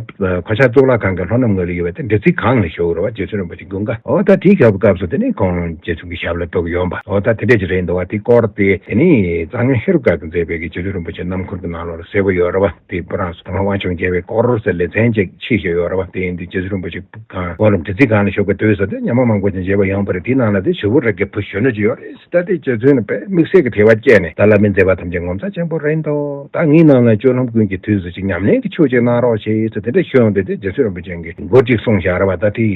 གོ་ཆ་གཙུག་ལག་ཁང་གི་ལྷོ་ནུབ་ངོས་ལ་ཡོད་པ་དེ་འབྲི་རྩིས་སྒང་ལ་བཞུགས་རེད་བ། རྗེ་བཙུན་རིན་པོ་ཆེ་དགུན་ཁ། ཨོ་ད་དེའི་སྐབས་སྐབས་སུ་དེ་ནས་ཁོང་རྗེ་བཙུན་གྱི་ཞབས་ལ་གཏུགས་ཡོང་པ། ཨོ་ད་དེ་འདྲ་ཅིག་རེད་འདུག་བ། དེ་སྐོར་དེ་དེ་ནས་གཙང་སྨྱོན་ཧེ་རུ་ཀ་གིས་མཛད་པའི་གི་རྗེ་བཙུན་རིན་པོ་ཆེ་རྣམ་མཁོར་གྱི་ནང་ལོགས་ལ་གསལ་པོ་ཡོད་རེད་བ། དེ་སྤ་རང་སུ་དྷརྨ་དབང་ཕྱུག་མཇལ་བའི་སྐོར་ཟེར་ལེ་ཚན་ཅིག་ཕྱིས་བཞག་ཡོད་རེད་བ། དེ་ཡིན་དུས་རྗེ་བཙུན་རིན་པོ་ཆེ་གང་འོག་ལ་འབྲི་རྩིས་སྒང་ལ་བཞུགས་པའི་དུས་སུ་དེ་ཉམས་མང་པོ་ཅིག་མཇལ་བ་ཡོང་པ་རེད། དེའི་ནང་ལ་དེ་ཞུ་བོ་ར་གི་བུ་གཞོན་ནུ་ཅིག་ཡོད་རེད། ད་དེ་རྗེ་བཙུན་ནི་དཔེ་དམིགས་བསལ་གྱི་དད་པ་སྐྱེས་ནས་ད་བླ་མའི་མཛད་པ་ཐམས་ཅད་ངོ་མཚར་ཆེན་པོ་རེད་འདུག་ད་ངའི་ནང་ལ་སྤྱོད་ལམ་ཀུན་གྱི་དུས་སུ་ཅིག་ཉམས་ལེན་གྱི་ཆོས་ཅིག་གནང་རོགས་བྱེད་ཟེར་དེ་འདྲ་ཞུས་ཡོང་དུས་དེ་རྗེ་བཙུན་རིན་པོ་ཆེ་གིས་མགུར་ཅིག་གསུངས་བཞག་རེད་བ། ད་དེ་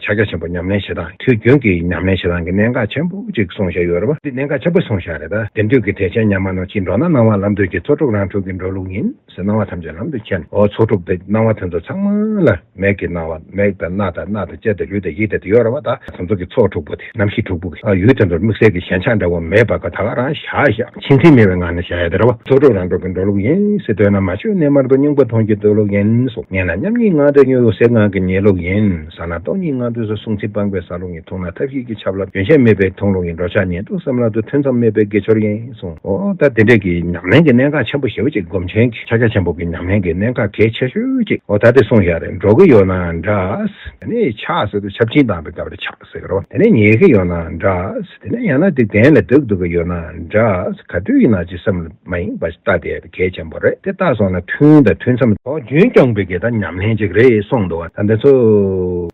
ཕྱག་རྒྱ་ཆེན་པོ་ཉམས་ལེན་བྱེད་སྟངས། དུས་རྒྱུན་གྱི་ཉམས་ལེན་བྱེད་སྟངས་ཀྱི་གནད་འགག་ཆེན་པོ་ཅིག་གསུངས་བཞག་ཡོད་རེད་བ། དེ་གནད་འགག་ཆེན་པོ་གསུངས་བཞག་རེད། ད་དེང་དུས་ཀྱི་དད་ཅན་ཉམས་མང་རྣམས་ཀྱིས་འགྲོ་ན་སྣང་བ་ལམ་དུ་སྐྱེ། ཚོགས་དྲུག་རང་གྲོལ་གྱི་འགྲོ་ལུགས་ཡིན། ཟེར་སྣང་བ་ཐམས་ཅད་ལམ་དུ་ཁྱེར་ནས། འོ་ཚོགས་དྲུག་དེ་སྣང་བ་དེ་ཚོ་ཚང་མ་ལ་མིག་གི་སྣང་བ། མིག་དང་རྣ་དང་སྣ་དང་ལྕེ་དང་ལུས་དང་ཡིད་དང་དེ་ཡོད་རེད་བ། ད་དེ་ཚོ་གི་ཚོགས་དྲུག་པོ་དེ་རྣམ་ཤེས་དྲུག་པོ་གི་ཨ་ཡུལ་དེ་ཚོར་དམིགས་བསལ་གྱི་ཞེན་ཆགས་འདྲ་བོ་མེད་པ་ག་ད་ག་རང་བཞག་བཞག་ཕྱིན་ཚད་མེད་པའི་ངང་ནས་བཞག་ཡ་དེ་རེད་བ། ཚོགས་དྲུག་རང་གྲོལ་གྱི་འགྲོ་ལུགས་ཡིན་ཟེར། འདོད་ན་མ་བཅོས་གནས་མལ་དུ། རྙིང་པ་མཐོང་གྱུར་རྟོགས་ལུགས་ཡིན་གསུངས། ངེས་ན་མཉམ་ཉིད་ངང་དུ་གཉུག་ཡུལ་ཟེར་ངང་གི་ཉལ་ལུགས་ཡིན་ཟེར་ན། སྟོང་ཉིད་ངང་དུ་སོ་གསུང་ཚིག་སྤངས་པའི་ས་ལུགས་ཡིན། མཐོང་ན་ཐབས་ཤེས་ཀྱི་ཆབ་ལ་རྒྱུན་ཆད་མེད་པའི་མཐོང་ལུགས་ཡིན། འགྲོ་འཆག་ཉལ་འདུག་བསམ་བློ་དུ་ཐུན་མཚམས་མེད་པའི་དགེ་སྦྱོར་ཡིན་གསུངས། འོ་ད་དེ་འདྲས་ཀྱི་ཉམས་ལེན་གྱི་གནད་འགག་ཆེན་པོ་ཞེ་པོ་ཅིག་སྒོམ་ཆེན་གྱི་ཕྱག་རྒྱ་ཆེན་པོ་གི་ཉམས་ལེན་གྱི་གནད་འགག་གལ་ཆེ་ཤོས་ཅིག་འོ་ད་དེ་གསུངས་བཞག་རེད། འགྲོ་གི་ཡོད་ན་འདྲ། དེ་ནས་ཆགས་ཟེར་དུས་ཆབ་ཆེན་དང་པའི་སྐབས་རེད། ཆགས་ཟེར་གི་རེད། དེ་ནས་ཉལ་གི་ཡོད་ན་འདྲ། དེ་ནས་ཡང་ན་དེ་གདན་ལ་འདུག་འདུག་གི་ཡོད་ན་འདྲ། ག་དུས་ཡིན་ན་ཅི་སེམས་ལ་མ་ཡེངས་པ་ཞིག་ལྟ་དེ་གལ་ཆེན་པོ་རེད། དེ་ལྟ་སོང་ན་ཐུན་དང་ཐུན་མཚམས་ཐོག་རྒྱུན་སྐྱོང་བའི་གི་ད་ཉམས་ལེན་ཅིག་རེད་གསུངས་འདུག་བ། ད་འདི་ཚོ་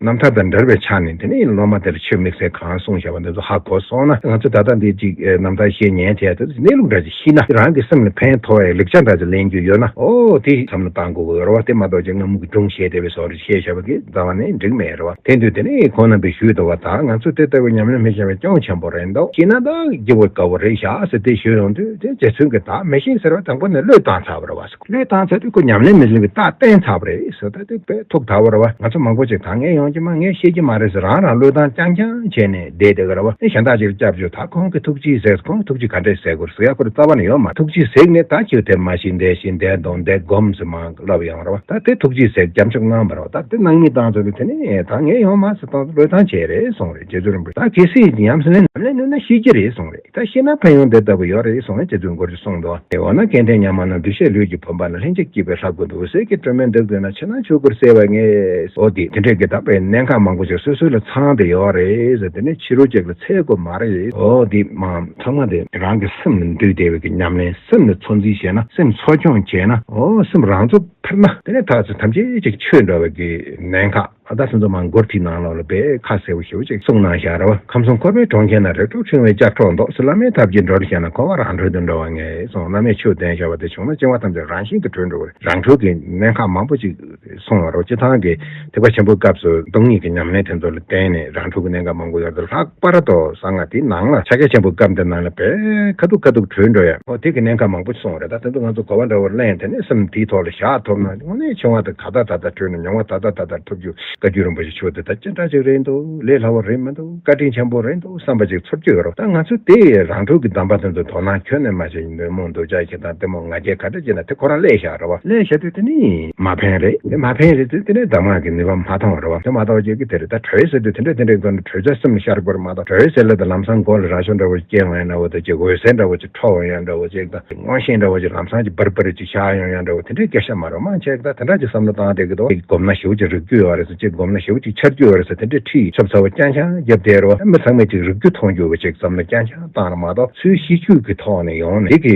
རྣམ་ཐར་དང་འབྲེལ་བའི་ཆ་ནས་དེ་ནས་སློབ་མ་དེར་ཆོས་དམིགས་བསལ་གང་གསུངས་བཞག་པ་འདི་ཚོ་ཧ་གོ་སོང་ན། ང་ཚོ་ད་ལྟ་འདི་ཅིག་རྣམ་ཐར་བཤད་ཉན་བྱས་དེ་གནས་ལུགས་འདྲ་ཅིག་ཤེས་ན། རང་གི་སེམས་ལ་ཕན་ཐོགས་ཡའི་ལེགས་ཆ་འདྲ་ཅིག་ལེན་རྒྱུ་ཡོད་ན། ཨོ་དེ་བསམ་བློ་བཏང་དགོས་ཀྱི་ཡོད་རེད་བ། དེ་མ་གཏོགས་ཅིག་སྔ་མོ་གི་སྒྲུང་བཤད་བསྡད་པའི་བཟོ་འདྲ་བཤད་བཞག་པ་གི་རྩ་བ་ནས་འགྲིག་མེད་རེད་བ། དེ་དུས་དེ་ནས་ཁོང་རྣམ་པས་ཞུས་འདུག་བ། ད་ང་ཚོ་དེ་ལྟ་བུའི་ཉམས་ལེན་མི་བྱེད་པའི་སྐྱོན་ཆེན་པོ་རེད་འདུག་ཤེས་ན་ད་སྐྱིད་པོ་དགའ་བོ་རེད་ཤག་ཟེར་དེ་ཞུས་ཡོང་དུས། དེ་རྗེ་བཙུན་གྱིས་ད་མི་ཤེས་ཟེར་བ་དང་པོ་ནས་བློས་བཏང་ཚར་བ་རེད་བ། བློས་བཏང་ཚར་དུས་ཁོ་ཉམས་ལེན་མི་ལེན་པའི་རྟགས་བསྟན་ཚར་བ་རེད་ཟེར། ད་དེ་དཔེ་ཐུགས་དག་པ་རེད་བ། ང་ཚོ་མང་པོ་ཅིག་ད་ངས་ཡོང་གི་མ། ངས་ཤེས་ཀྱི་མ་རེད་ཟེར་རང་རང་བློས་བཏང་རྐྱང་རྐྱང་བྱས་ནས་བསྡད་བསྡད་ཀྱི་རེད་བ། ཨེ་གཞན་དག་ཅིག་ལ་སྐྱབས་བཅོལ། ད་ཁོང་གིས་ཐུགས་རྗེས་གཟིགས། ཁོང་གིས་ཐུགས་རྗེ་ག་འདྲས་གཟིགས་དགོས་ཟེར་ཡ་ཁོ་རང་རྩ་བ་ནས་ཡོད་མ། ཐུགས་རྗེས་གཟིགས་ནས་ད་ཁྱོད་དེ་མ་ཤེས། འདི་ཤེས། འདི་འདོན། འདི་སྒོམ་ཟེར་མར་ལབ་ཡོང་རེད་བ། ད་དེ་ཐུགས་རྗེས་གཟིགས་སྐྱབས་མཆོག་གནང་བ་རེད་བ། ད་དེ་སྣང་མེད་བཏང་ཚར་དུས་དེ་ནས་ད་ངས་ཡོང་མ་ཟེར་བཏང་། བློས་བཏང་བྱས་རེད་གསུངས་རེད། རྗེ་བཙུན་རིན་པོ་ཆེ། ད་གལ་སྲིད་ཉམས་སུ་ལེན་ཉམས་ལེན་ནུས་ན་ཤེས་ཀྱི་རེད་གསུངས་རེད། ད་ཤེས་ན་ཕན་ཡོན་དེ་ལྟ་བུ་ཡོད་རེད་གསུངས་རེད། རྗེ་བཙུན་མགུར་གྱིས་གསུངས་འདུག་དེ་འོ་ན་སྐལ་ལྡན་ཉམས་མང་རྣམས། འདུ་ཤེས་ལུས་ཀྱི་བུམ་པ་ན། ལྷན་ཅིག་སྐྱེས་པའི་ལྷ་སྐུ་འདུ། ཟས་ཀྱི་དྲི་མས་འདུད་འདོད་ན། ཕྱི་ནང་ཆོས་སྐུར་གསལ་བར་ངེས། འོ་དེ་དེ་འདྲས་ཀྱི་ད་དཔེ་གནད་འགག་མང་པོ་ཞིག་སོ་སོ་ལ་ཚང་བསྡད་ཡོད་རེད་ཟེར། དེ་ནས་ཕྱི་རོལ་ཅིག་ལ་འཚོལ་དགོས་མ་རེད། འོ་དེ་མ་ཚང་མ་དེ་རང་གི་སེམས་ལ་འདུས་བསྡད་པའི་གི་ཉམས་ལེན། སེམས་ལ་ཚོད་འཛིན་བྱས་ན། སེམས་འཚོ་སྐྱོང་བྱས་ན། འོ་སེམས་རང་ཚོ་འཕེལ་ན། དེ་ནས་ཐག་ཆོད་ཐམས་ཅད་ཅིག་ཆོས་འདྲ་བའི་གི་གནད་འགག་ཨ། ད་སོ་སོ་མ་མགུར་དེའི་ནང་ལོགས་ལ་དཔེ་ཁ་གསལ་པོ་ཞེ་པོ་ཅིག་གསུངས་གནང་བཞག་རེད་བ། ཁམས་གསུམ་འཁོར་བའི་གྲོང་ཁྱེར་ན། རིགས་དྲུག་ཕྲེང་བའི་ལྕགས་སྒྲོག་འདོགས་ཟེར། བླ་མའི་ཐབས་ཀྱིས་འགྲོ་བར་ཤེས་ན། འཁོར་བ་རང་གྲོལ་དུ་འགྲོ་བར་ངེས་གསུངས། བླ་མས་ཆོས་བསྟན་བཞག་པ་དེ་བྱུང་ན་བྱིང་བ་ཐམས་ཅད་རང་བཞིན་གྱིས་གྲོལ་འགྲོ་བ་རེད། རང་གྲོལ་གྱི་གནད་འགག་མང་པོ་ཅིག་གསུངས་པ་རེད་བ། སྤྱིར་བཏང་གི་ཐེག་པ་ཆེན་པོའི་སྐབས་སུ་སྟོང་ཉིད་ཀྱི་ཉམས་ལེན་དེ་ཚོ་ལ་བརྟེན་ནས་རང་གྲོལ་གྱི་གནད་འགག་མང་པོ་ཡོད་རེད། ལྷག་པར་དུ་གསང་སྔགས་དེའི་ནང་ལ་ཕྱག་རྒྱ་ཆེན་པོའི་སྐབས་འདི་ནང་ལ་དཔེ་ཁ་ཐུག་ཁ་ཐུག་གྲོལ་འགྲོ་ཡ། འོ་དེ་གི་གནད་འགག་མང་པོ་གསུངས་པ་རེད། ད་དེ་ཚོ་ང་ཚོ་གོ་བ་འདྲ་བོར་ལེན། དེ་ནས་སེམས་དེའི་ཐོག་ལ་བཞག་ཐུབ་ན་དངོས་གནས་བྱིང་བ་དེ་ད་ལྟ་ད་ལྟ་གྲོལ་ནས། མྱོང་བ་ད་ལྟ་ད་ལྟ་ཐོབ་རྒྱུ། བཀའ་བརྒྱུད་རིན་པོ་ཆེ་ཆོས་འདི་ད་ཅི་འདྲ་ཅིག་རེད་འདུག་ལས་སླ་བོ་རེད་མི་འདུག་བཀའ་དྲིན་ཆེན་པོ་རེད་འདུག་བསམ་པ་ཅིག་ཚོར་རྒྱུ་ཡོད་རེད། ད་ང་ཚོས་དེ་རང་གྲོལ་གྱི་གདམས་པ་དེ་ཚོ་དོ་སྣང་ཁྱོན་ནས་མ་བྱས། འདོད་མོངས་འདུ་བྱེད་ཀྱི་དང་གཏི་མུག་ང་རྒྱལ་ག་འདྲ་བྱས་ན་དེ་ཁོ་རང་སླེབས་བཞག་རེད་བ། སླེབས་བཞག་དུས་དེ་ནི་མ་ཕན་རེད། དེ་མ་ཕན་རེད་དུས་དེ་ནས་གདམས་ངག་གི་ནུས་པ་མ་ཐོན་རེད་བ། དེ་མ་ཐོན་བྱེད་ཀྱི་དེ་རེད། ད་གྲོལ་ཟེར་དུས་དེ་འདྲ་དེ་འདྲ་གོ་ན་གྲོལ་བྱ་སེམས་ལ་ཤར་དགོས་རེད་མ་གཏོགས། གྲོལ་ཟེར་ལ་ད་ལམ་སང་མགོ་ལ་རྭ་ཅོ་འདྲ་བོ་སྐྱེ་འོང་ཡ་འདྲ་བོ་དང་ཅིག་འོད་ཟེར་འདྲ་བོ་ཅིག་འཕྲོ་འོང་ཡ་འདྲ་བོ་ཅིག་དང་། མངོན་ཤེས་འདྲ་བོ་ཅིག་ལམ་སང་ཅིག་འབར་འབར་ཅིག་ཤར་ཡོང་ཡ་འདྲ་བོ་དེ་འདྲའི་སྐད་ཆ་མ་རེད། མང་ཆེ་ད་དེ་འདྲ་ཅིག་བསམ་བློ་བཏང་བསྡད་ཀྱི་འདུག་སྒོམ་ན་ཞེ་པོ་ཅིག་རིག་རྒྱུ་ཡོད་རེད་ཟེར། ཅིག་སྒོམ་ན་ཞེ་པོ་ཅིག་འཆར་རྒྱུ་ཡོད་རེད་ཟེར། དེ་འདྲའི་ཁྲིད་ཚབ་ཚ་བོ་རྐྱང་རྐྱང་རྒྱབ་བསྡད་རེད་བ། མི་ཚང་མས་ཅིག་རིག་རྒྱུ་མཐོང་རྒྱུ་བོ་ཅིག་བསམ་བློ་རྐྱང་རྐྱང་བཏང་རེད་མ་གཏོགས། ཚུལ་ཤེས་རྒྱུད་ཀྱི་ཐོག་ནས་ཡོང་ནས་དེ་གི་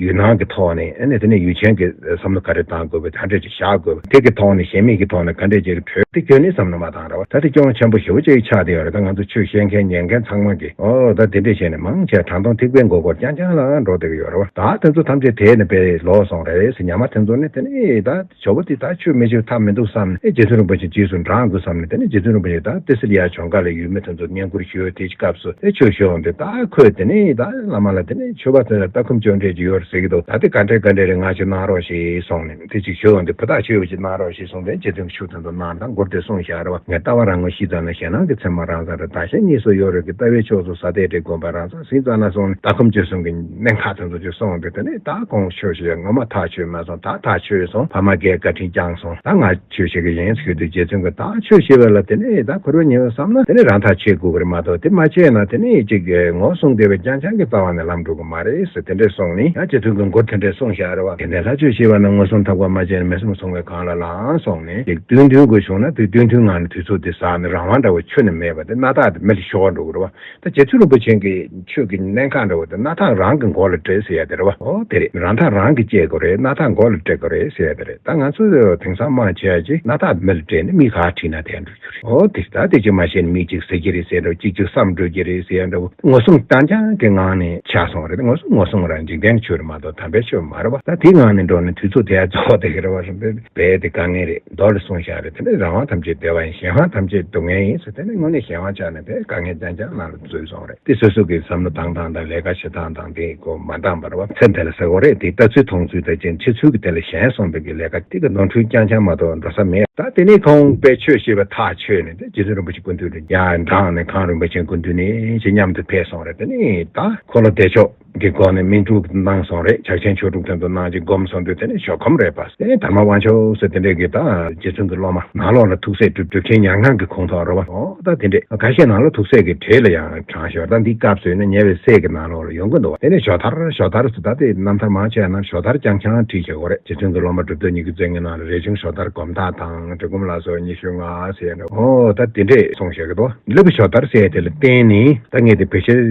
ཡུལ་སྣང་གི་ཐོག་ནས། ཨ་ནི་དེ་ནས་ཡུལ་ཅན་གྱི་བསམ་བློ་ག་རེ་བཏང་དགོས་པ་དེ་འདྲ་ཅིག་བཞག་དགོས་པ། དེ་གི་ཐོག་ནས་གཞན་མིག་གི་ཐོག་ནས་ག་འདྲ་ཅིག་གྲོལ་དེ་ཁྱོན་ནས་བསམ་བློ་མ་བཏང་རེད་བ། ད་དེ་སྐྱོན་ཆེན་པོ་ཞེ་པོ་ཅིག་ཆགས་བསྡད་ཡོད་རེད། ད་ང་ཚོ་ཆོས་བཤད་མཁན་ཉན་མཁན་ཚང་མ་གིས་ཨོ་ད་དེ་འདྲས་བྱས་ནས་མང་ཆེ་དྲང་དོན་ཐེག་པའི་མགོ་སྐོར་རྐྱང་རྐྱང་ལ་འགྲོ་བསྡད་ཀྱི་ཡོད་རེད་བ། ད་དེ་ཚོ་ཐམས་ཅད་དེད་ནས་དཔེ་ལོག་སོང་རེད་ཟེར། ཉི་མ་དེ་ཚོ་ནས་དེ་ནས་ད་ཇོ་བོ་དེ་ད་ཆོས་མི་བྱེད་ཐབས་མི་འདུག་བསམ་ནས་རྗེ་བཙུན་རིན་པོ་ཆེ་རྗེས་ སུ་འབྲང་དགོས་བསམ་ནས། དེ་ནས་རྗེ་བཙུན་རིན་པོ་ཆེ་ད་ཏི་སེ་ལི་ཡ་ལྗོངས་མཁར་ལ་ཡུལ་མི་དེ་ཚོ་བསྙེན་བཀུར་ཞུ་དེའི་སྐབས་སུ་དེ་ཆོས་ཞུ་འོང་དུས། ད་ཁོས་དེ་ནས་ད་བླ་མ་ལ་དེ་ནས་མཆོད་པ་དེ་ལ་ལྟ་སྒོམ་སྤྱོད་འབྲས་ཅིག་ཡོད་རེད་ཟེར་གྱི་འདུག་ད་དེ་ག་འདྲས་ག་འདྲས་རེད། ང་ཅིག་གནང་རོགས་ཞེས་གསུངས་ནས། དེ་ཅིག་ཞུ་འོང་དུས། བུ་དག་ཁྱོད་ཅིག་གནང་རོགས་ཞེས་གསུངས་ཏེ། རྗེ་བཙུན་གྱིས་ཆུ་དེ་ཚོ་གནང་། ད་མགུར་དེ་གསུངས་བཞག་རེད་བ། ངས་ལྟ་བ་རང་ངོ་ཤེས་ཙམ་ན། ཞེན་སྣང་གི་མཚན་མ་རང་ཙམ་རེད། བདག་གཞན་གཉིས་སུ་ཡོད་རེད་ཀྱི། ལྟ་བའི་ཕྱོགས་སུ་ས་དེ་འདྲའི་དགོན་པ་རང་ཙམ་ཟིན་ཙམ་ན་གསུངས་ནས། ལྟ་སྒོམ་སྤྱོད་གསུམ་གྱི་གནད་འགག་དེ་ཚོ་ཅིག་གསུངས་ཏེ། དེ་ནས་ད་ཁོང་ཆོས་ཞུ་ཡ་ངོ་མ་ཐག་ཆོད་མ་སོང་། ད་ཐག་ཆོད་སོང་། ཕ་མ་གིས་བཀའ་དྲིན་བསྐྱངས་སོང་། ད་ང་ཆོས་བྱེད་ཀྱི་ཡིན་ཟེར་དུས། རྗེ་བཙུན་གྱིས་ད་ཆོས་བྱེད་པ་ལ་དེ་ནས་ད་ཁོ་རང་ཉེ་བ་བསམ་ན་དེ་ནས་རང་ཐག་ཆོད་དགོས་ཀྱི་རེད་མ་གཏོགས། དེ་མ་བྱས་ན་དེ་ནས་ཅིག་ངོ་བསྲུང་བསྡད་པའི་རྐྱང་རྐྱང་གི་རྩ་བ་ནས་ལམ་འགྲོ་གི་མ་རེད་ཟེར། དེ་འདྲས་གསུངས་ནས། ཡང་རྗེ་བཙུན་གྱིས་མགུར་དེ་འདྲས་གསུངས་བཞག་རེད་བ། དེ་ནས་ལྷ་ཆོས་བྱེད་པ་ན། ངོ་བསྲུང་ཐབས་ཀ་མ་བྱས་ན། མི་བསྲུང་བསྲུང་བའི་གང་ལ་ལའང་གསུངས་ནས། ཅིག་སྟོན་ཐུན་དགོས་བྱུང་ན་དེ་སྟོན་ཐུན་ངང་ནས་དུས་ཚོད་དེ་ཟག་ནས། རང་དབང་འདྲ་བོ་ཁྱོན་ནས་མེད་པ་དེ། སྣ་ཐག་དེ་མེ་ལ་ཤོར་འགྲོ་གི་རེད་བ། ད་རྗེ་བཙུན་རིན་པོ་ཆེ་གི་ཆོས་ཀྱི་གནད་འགག་འདྲ་བོ་དེ་སྣ་ཐག་རང་གི་མགོ་ལ་སྤྲད་ཟེར་ཡ་དེ་རེད་བ། ཨོ་དེ་རེད། རང་ཐག་རང་གིས་བཅད་དགོས་རེད། སྣ་ཐག་མགོ་ལ་སྤྲད་དགོས་རེད་ཟེར་ཡ་དེ་རེད། ད་ང་ཚོས་དེང་སང་མང་ཆེ་བ་ཅིག་སྣ་ཐག་མེ་ལ་སྤྲད་ནས་མིག་ག་ཁྲིད་ན་དེ་འགྲོ་རྒྱུ་རེད། ཨོ་དེ་ད་དེ་ཅིག་མ་ཤེས་ན་མིག་ཅིག་ཟེར་གྱི་རེད་ཟེར་འདྲ་བོ། ཅིག་ཅིག་བསམ་འགྲོ་གི་རེད་ཟེར་ཡ་འདྲ་བོ། ངོ་བསྲུང་རྐྱང་རྐྱང་གི་ངང་ནས་ཆགས་སོང་རེད། ངོ་བསྲུང་ངོ་བསྲུང་རང་འཇིག་རྟེན་གྱི་ཆོས་རེད་མ་གཏོགས་དམ་པའི་ཆོས་མ་རེད་བ། ད་དེའི་ངང་ནས་འགྲོ་ནས་དུས་ཚོད་དེ་ཡ་རྫོགས་བསྡད་ཀྱི་རེད་བ། རིམ་པས་རྦད་དེ་དཀའ་ངལ་རེད། མདོ་ལ་གསུངས་བཞག་རེད། དེ་ནས་རང་དབང་ཐམས་ཅད་བདེ་བ་ཡིན། གཞན་དབང་ཐམས་ཅད་སྡུག་བསྔལ་ཡིན་ཟེར། དེ་ནས་དངོས་གནས་གཞན་དབང་བཅག་ནས་དེ་དཀའ་ངལ་རྐྱང་རྐྱང་ནང་ལ་འཛུལ་སོང་རེད། དེ་སོ་སོ་གི་བསམ་བློ་བཏང་སྟངས་དང་ལས་ཀ་བྱེད་སྟངས་དང་དེ་གོ་མ་འདང་བ་རེད་བ། ཚེ་འདི་ལ་ཟེར་དགོས་རེད། དེ་ལྟ་ཚུལ་མཐོང་ཚུལ་དང་རྐྱེན་བྱེད་ཚུལ་གྱི་དེ་ལ་ཞེན་སོང་བའི་གི་ལས་ཀ་དེ་གི་ནོར་འཁྲུལ་རྐྱང་རྐྱང་མ་གཏོགས་འགྲོ་ས་མེད། ད་དེ་ནས་ཁོང་དཔེ་ཆོས་བཤད་པ་ཐག་ཆོད་ནས། དེ་རྗེ་བཙུན་རིན་པོ་ཆེ་སྐུ་མདུན་དུ་ཡར་འབྲངས་ནས། གངས་རིན་པོ་ཆེའི་སྐུ་མདུན་ནས་ཅིག་མཉམ་དུ་ཕེབས་སོང་རེད། དེ་ནས་ད་འཁོར་ལོ་བདེ་མཆོག་གི་སྒོ་ནས་སྨིན་དྲུག་གནང་སོང་རེད། ཕྱག་ཆེན་མཆོག་དྲུག་དེ་ཚོ་གནང་ཅིག་སྒོམ་སོང་དུས། དེ་ནས་ཞོགས་ཁམས་རེད་པ། དེ་ནས་དར་མ་དབང་ཕྱུག་ཟེར་དེ་འདྲས་ཀྱི་ད་རྗེ་བཙུན་གྱི་སློབ་མ། ནང་ལོགས་ལ་ཐུགས་སྲས་གྲུབ་གྲུབ་ཆེན་ཉང་ཁང་གི་ཁོངས་གཏོགས་རེད་བ། ཨོ་ད་དེ་འདྲས། ཁ་ཤས་ནང་ལོགས་ཐུགས་སྲས་ཀྱི་གྲས་ལ་ཡང་བགྲངས་ཤག་ད་འདི་སྐབས་སུ་ཡིན་ན་ཉེ་བའི་སྲས་ཀྱི་ནང་ལོགས་ལ་ཡོང་གི་འདུག་བ། དེ་ནས་ཞོ་དར་ཞོ་དར་ཟེར། ད་དེ་རྣམ་ཐར་མང་ཆེ་བ་ན་ཞོ་དར་རྐྱང་རྐྱང་བྲིས་བཞག་གོ་རེད། རྗེ་བཙུན་གྱི་སློབ་མ་གྲུབ་ཐོབ་ཉི་ཤུ་རྩ་གཉིས་ནང་ལ་རས་ཆུང་ཞོ་དར་སྒོམ་ཐག་དང་། གྲི་གུམ་ལ་སོགས་ཉི་ཤུ་ལྔ་ཟེར་ནས། ཨོ་ད་དེ་འདྲས་གསུངས་བཞག་གི་འདུག་སླེ་པོ་ཞོ་དར་ཟེར་དེ་ལ་བརྟེན་ནས་ད་ངས་དེ་བོད་ཆས་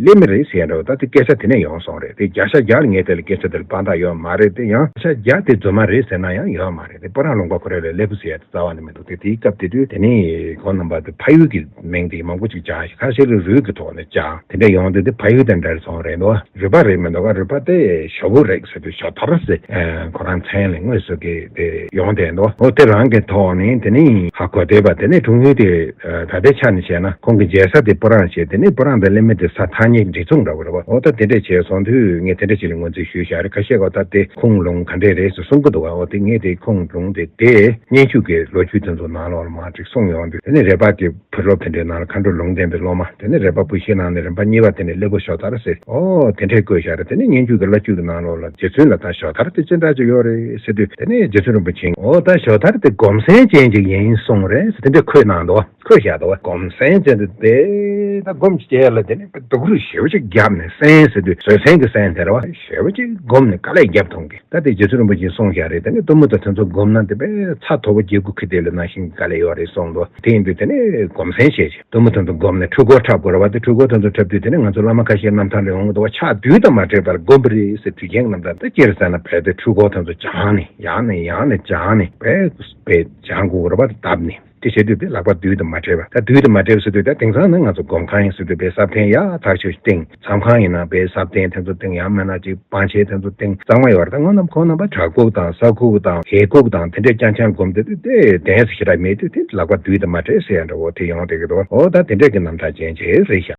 ལེན་མི་རེད་ཟེར་འདྲ་བོ། ད་དེ་སྐད་ཆ་དེ་ནས་ཡོང་སོང་རེད། དེ་བརྒྱ་ཆ་བརྒྱ་ལ་ངས་དེ་ལ་སྐད་ཆ་དེ་ལ་དཔང་རྟགས་ཡོད་མ་རེད། དེ་ཡང་བརྒྱ་ཆ་བརྒྱ་དེ་རྫུན་མ་རེད་ཟེར་ན་ཡང་ཡོད་མ་རེད། དེ་སྤུ་རང་ལུང་པ་ཁོ་རང་ལ་སླེ་པོ་ཟེར་ཡ་དེ་རྩ་བ་ནས་མི་འདུག་དེ་དེའི་སྐབས་དེ་དུས་དེ་ནས་ཁོང་རྣམ་པ་དེ་ཕ་ཡུལ་གྱི་མིང་དེ་མང་པོ་ཅིག་སྦྱངས་ཤིང་། ཁ་ཤས་ལ་རུས་ཀྱི་ཐོག་ནས་སྦྱངས། དེ་འདྲ་ཡོང་དུས་དེ་ཕ་ཡུལ་དང་འདྲ་སོང་རེད་འདུག་རུས་པ་རེད་མི་འདུག་ག་རུས་པ་དེ་ཞོ་བོ་རེད་ཟེར་དུས་ཞོ་དར་ཟེར། ཁོ་རང་མཚན་ལ་དངོས་སུ་གི་དེ་ཡོང་བསྡད་འདུག་འོ་དེ་རང་གི་ཐོག་ནས་དེ་ནས་ཧ་གོ་བསྡད་པ། དེ་ནས་གྲུང་ཡུལ་དེ་ད་ལྟའི་ཆ་ནས་བཤད་ན་ཁོང་གི་མཇལ་ས་དེ་སྤུ་རང་བྱས། དེ་ནས་སྤུ་རང་དང་སླེ་མི་དེ་ས་ཐ་སྙད་འདྲེས་མཚུངས་འདྲ་བོ་རེད་བ། འོ་ད་དེ་འདྲས་བྱས་སོང་དུས་ངས་དེ་འདྲ་ཅིག་ལ་ངོས་འཛིན་ཞུས་བཞག་རེད། ཁ་ཤས་ག་ད་དེ་ཁུངས་ལུང་ག་འདྲས་རེད་ཟེར་གསུང་གི་འདུག་བ། འོ་དེ་ངས་དེ་ཁུངས་ལུང་དེ་དེ་སྙན་བརྒྱུད་ཀྱི་ལོ་རྒྱུས་དེ་ཚོ་ནང་ལོགས་ལ་མར་ཅིག་གསུངས་ཡོང་དུས། དེ་ནས་རས་པ་དེ་བུ་སློབ་དེ་འདྲའི་ནང་ལ་མཁའ་འགྲོ་ལུང་བསྟན་པའི་སློབ་མ། དེ་ནས་རས་པ་སྤུ་ཤིང་ནང་ནས་རིམ་པ་གཉིས་པ་དེ་ནས་སླེ་པོ་ཞོ་དར་ཟེར། ཨོ་དེ་འདྲས་བཀོད་བཞག་རེད། དེ་ནས་སྙན་བརྒྱུད་ཀྱི་བླ་བརྒྱུད་ཀྱི་ནང་ལོགས་ལ་རྗེ་བཙུན་ལ་ད་ཞོ་དར་དེ་ཅི་འདྲ་ཅིག་ཡོད་རེད་ཟེར་དུས། དེ་ནས་རྗེ་བཙུན་རིན་པོ་ཆེས་ཨོ་ད་ཞོ་དར་དེ་སྒོམ་སེམས་ཅན་ཅིག་ཡིན་གསུངས་རེད་ཟེར། དེ་འདྲས་འཁོད་གནང་འདུག་འཁོད་བཞག་འདུག་སྒོམ་སེམས་ཅན་དེ་དེ་ད་སྒོམ་བྱས་ལ་དེ་ནས་སྡུག་རུས་ཞེ་པོ་ཅིག་བརྒྱབ་ནས། སེམས་ཟེར་དུས་བཟོད་སེམས་ཀྱི་སེམས་དེ་རེད་བ། ཞེ་པོ་ཅིག་སྒོམ་ནས་དཀའ་ལས་བརྒྱབ་ཐོན་གི། ད་དེ་རྗེ་བཙུན་རིན་པོ་ཆེས་གསུངས་བཞག་རེད། དེ་ནས་གཏུམ་མོ་དང་དེ་ཚོ་བསྒོམས་ན་དེ་དཔེ་ཚ་དོ་པོ་རྒྱལ་པོ་ཁྱི་དེ་ལ་ནང་བཞིན་དཀའ་ལས་ཡོད་རེད་གསུངས་འདུག་དེ་ཡིན་དུས་དེ་ནས་སྒོམ་སེམས་བྱས་བྱས་གཏུམ་མོ་དེ་ཚོ་བསྒོམས་ནས་འཁྲུལ་འཁོར་འཁྲབ་དགོས་རེད་བ། དེ་འཁྲུལ་འཁོར་དེ་ཚོ་འཁྲབ་དུས་དེ་ནས་ང་ཚོ་བླ་མ་ཁ་ཤས་རྣམ་ཐར་ལ་ཡོང་གི་འདུག་བ། ཕྱག་དུས་དང་མ་བྲལ་བར་བསྒོམ་པ་རེད་ཟེར། དུས་རྒྱུན་གྱི་རྣམ་ཐར་དེ་ཅི་རེད་ཟེར་ན། བལ་དེ་འཁྲུལ་འཁོར་དེ་ཚོ་སྦྱངས་ནས་ཡང་ནས་ཡང་ནས་སྦྱངས་ནས་དཔེ་དཔེ་སྦྱང་དགོས་རེད་བ། དེ་བརྡབས་ནས། དེ་བྱེད་དུས་དེ་ལག་པ་དུས་དང་མ་བྲལ་བ། ད་དུས་དང་མ་བྲལ་བ་ཟེར་དུས་ད་དེང་སང་ནི་ང་ཚོ་སྒོམ་ཁང་ཡིན་ཟེར་དུས་དཔེ་སྲབ་ཐེངས་ཡག་ཐག་ཆོད་བཏིང་། མཚམས་ཁང་ཡིན་ན་དཔེ་སྲབ་ཐེངས་དེ་ཚོ་བཏིང་། ཡང་མིན་ན་ཅིག་པང་ཆེན་དེ་ཚོ་བཏིང་། གཙང་མ་ཡོད་རེད། ད་ཁོང་རྣམ་ཁོང་རྣམ་པ་བྲག་ཕུག་དང་ས་ཁུག་དང་གཡས་ཁུག་དང་དེ་འདྲས་རྐྱང་རྐྱང་སྒོམ་དུས་དེ་གདེང་ཞེ་དྲག་མེད་དུས་དེ་ལག་པ་དུས་དང་མ་བྲལ་ཟེར་ཡ་འདྲ་བོ་དེ་ཡོང་བསྡད་ཀྱི་འདུག་འོ་ད་དེ་འདྲས་ཀྱི་རྣམ་ཐར་ཅན་ཅིག་རེད་ཤག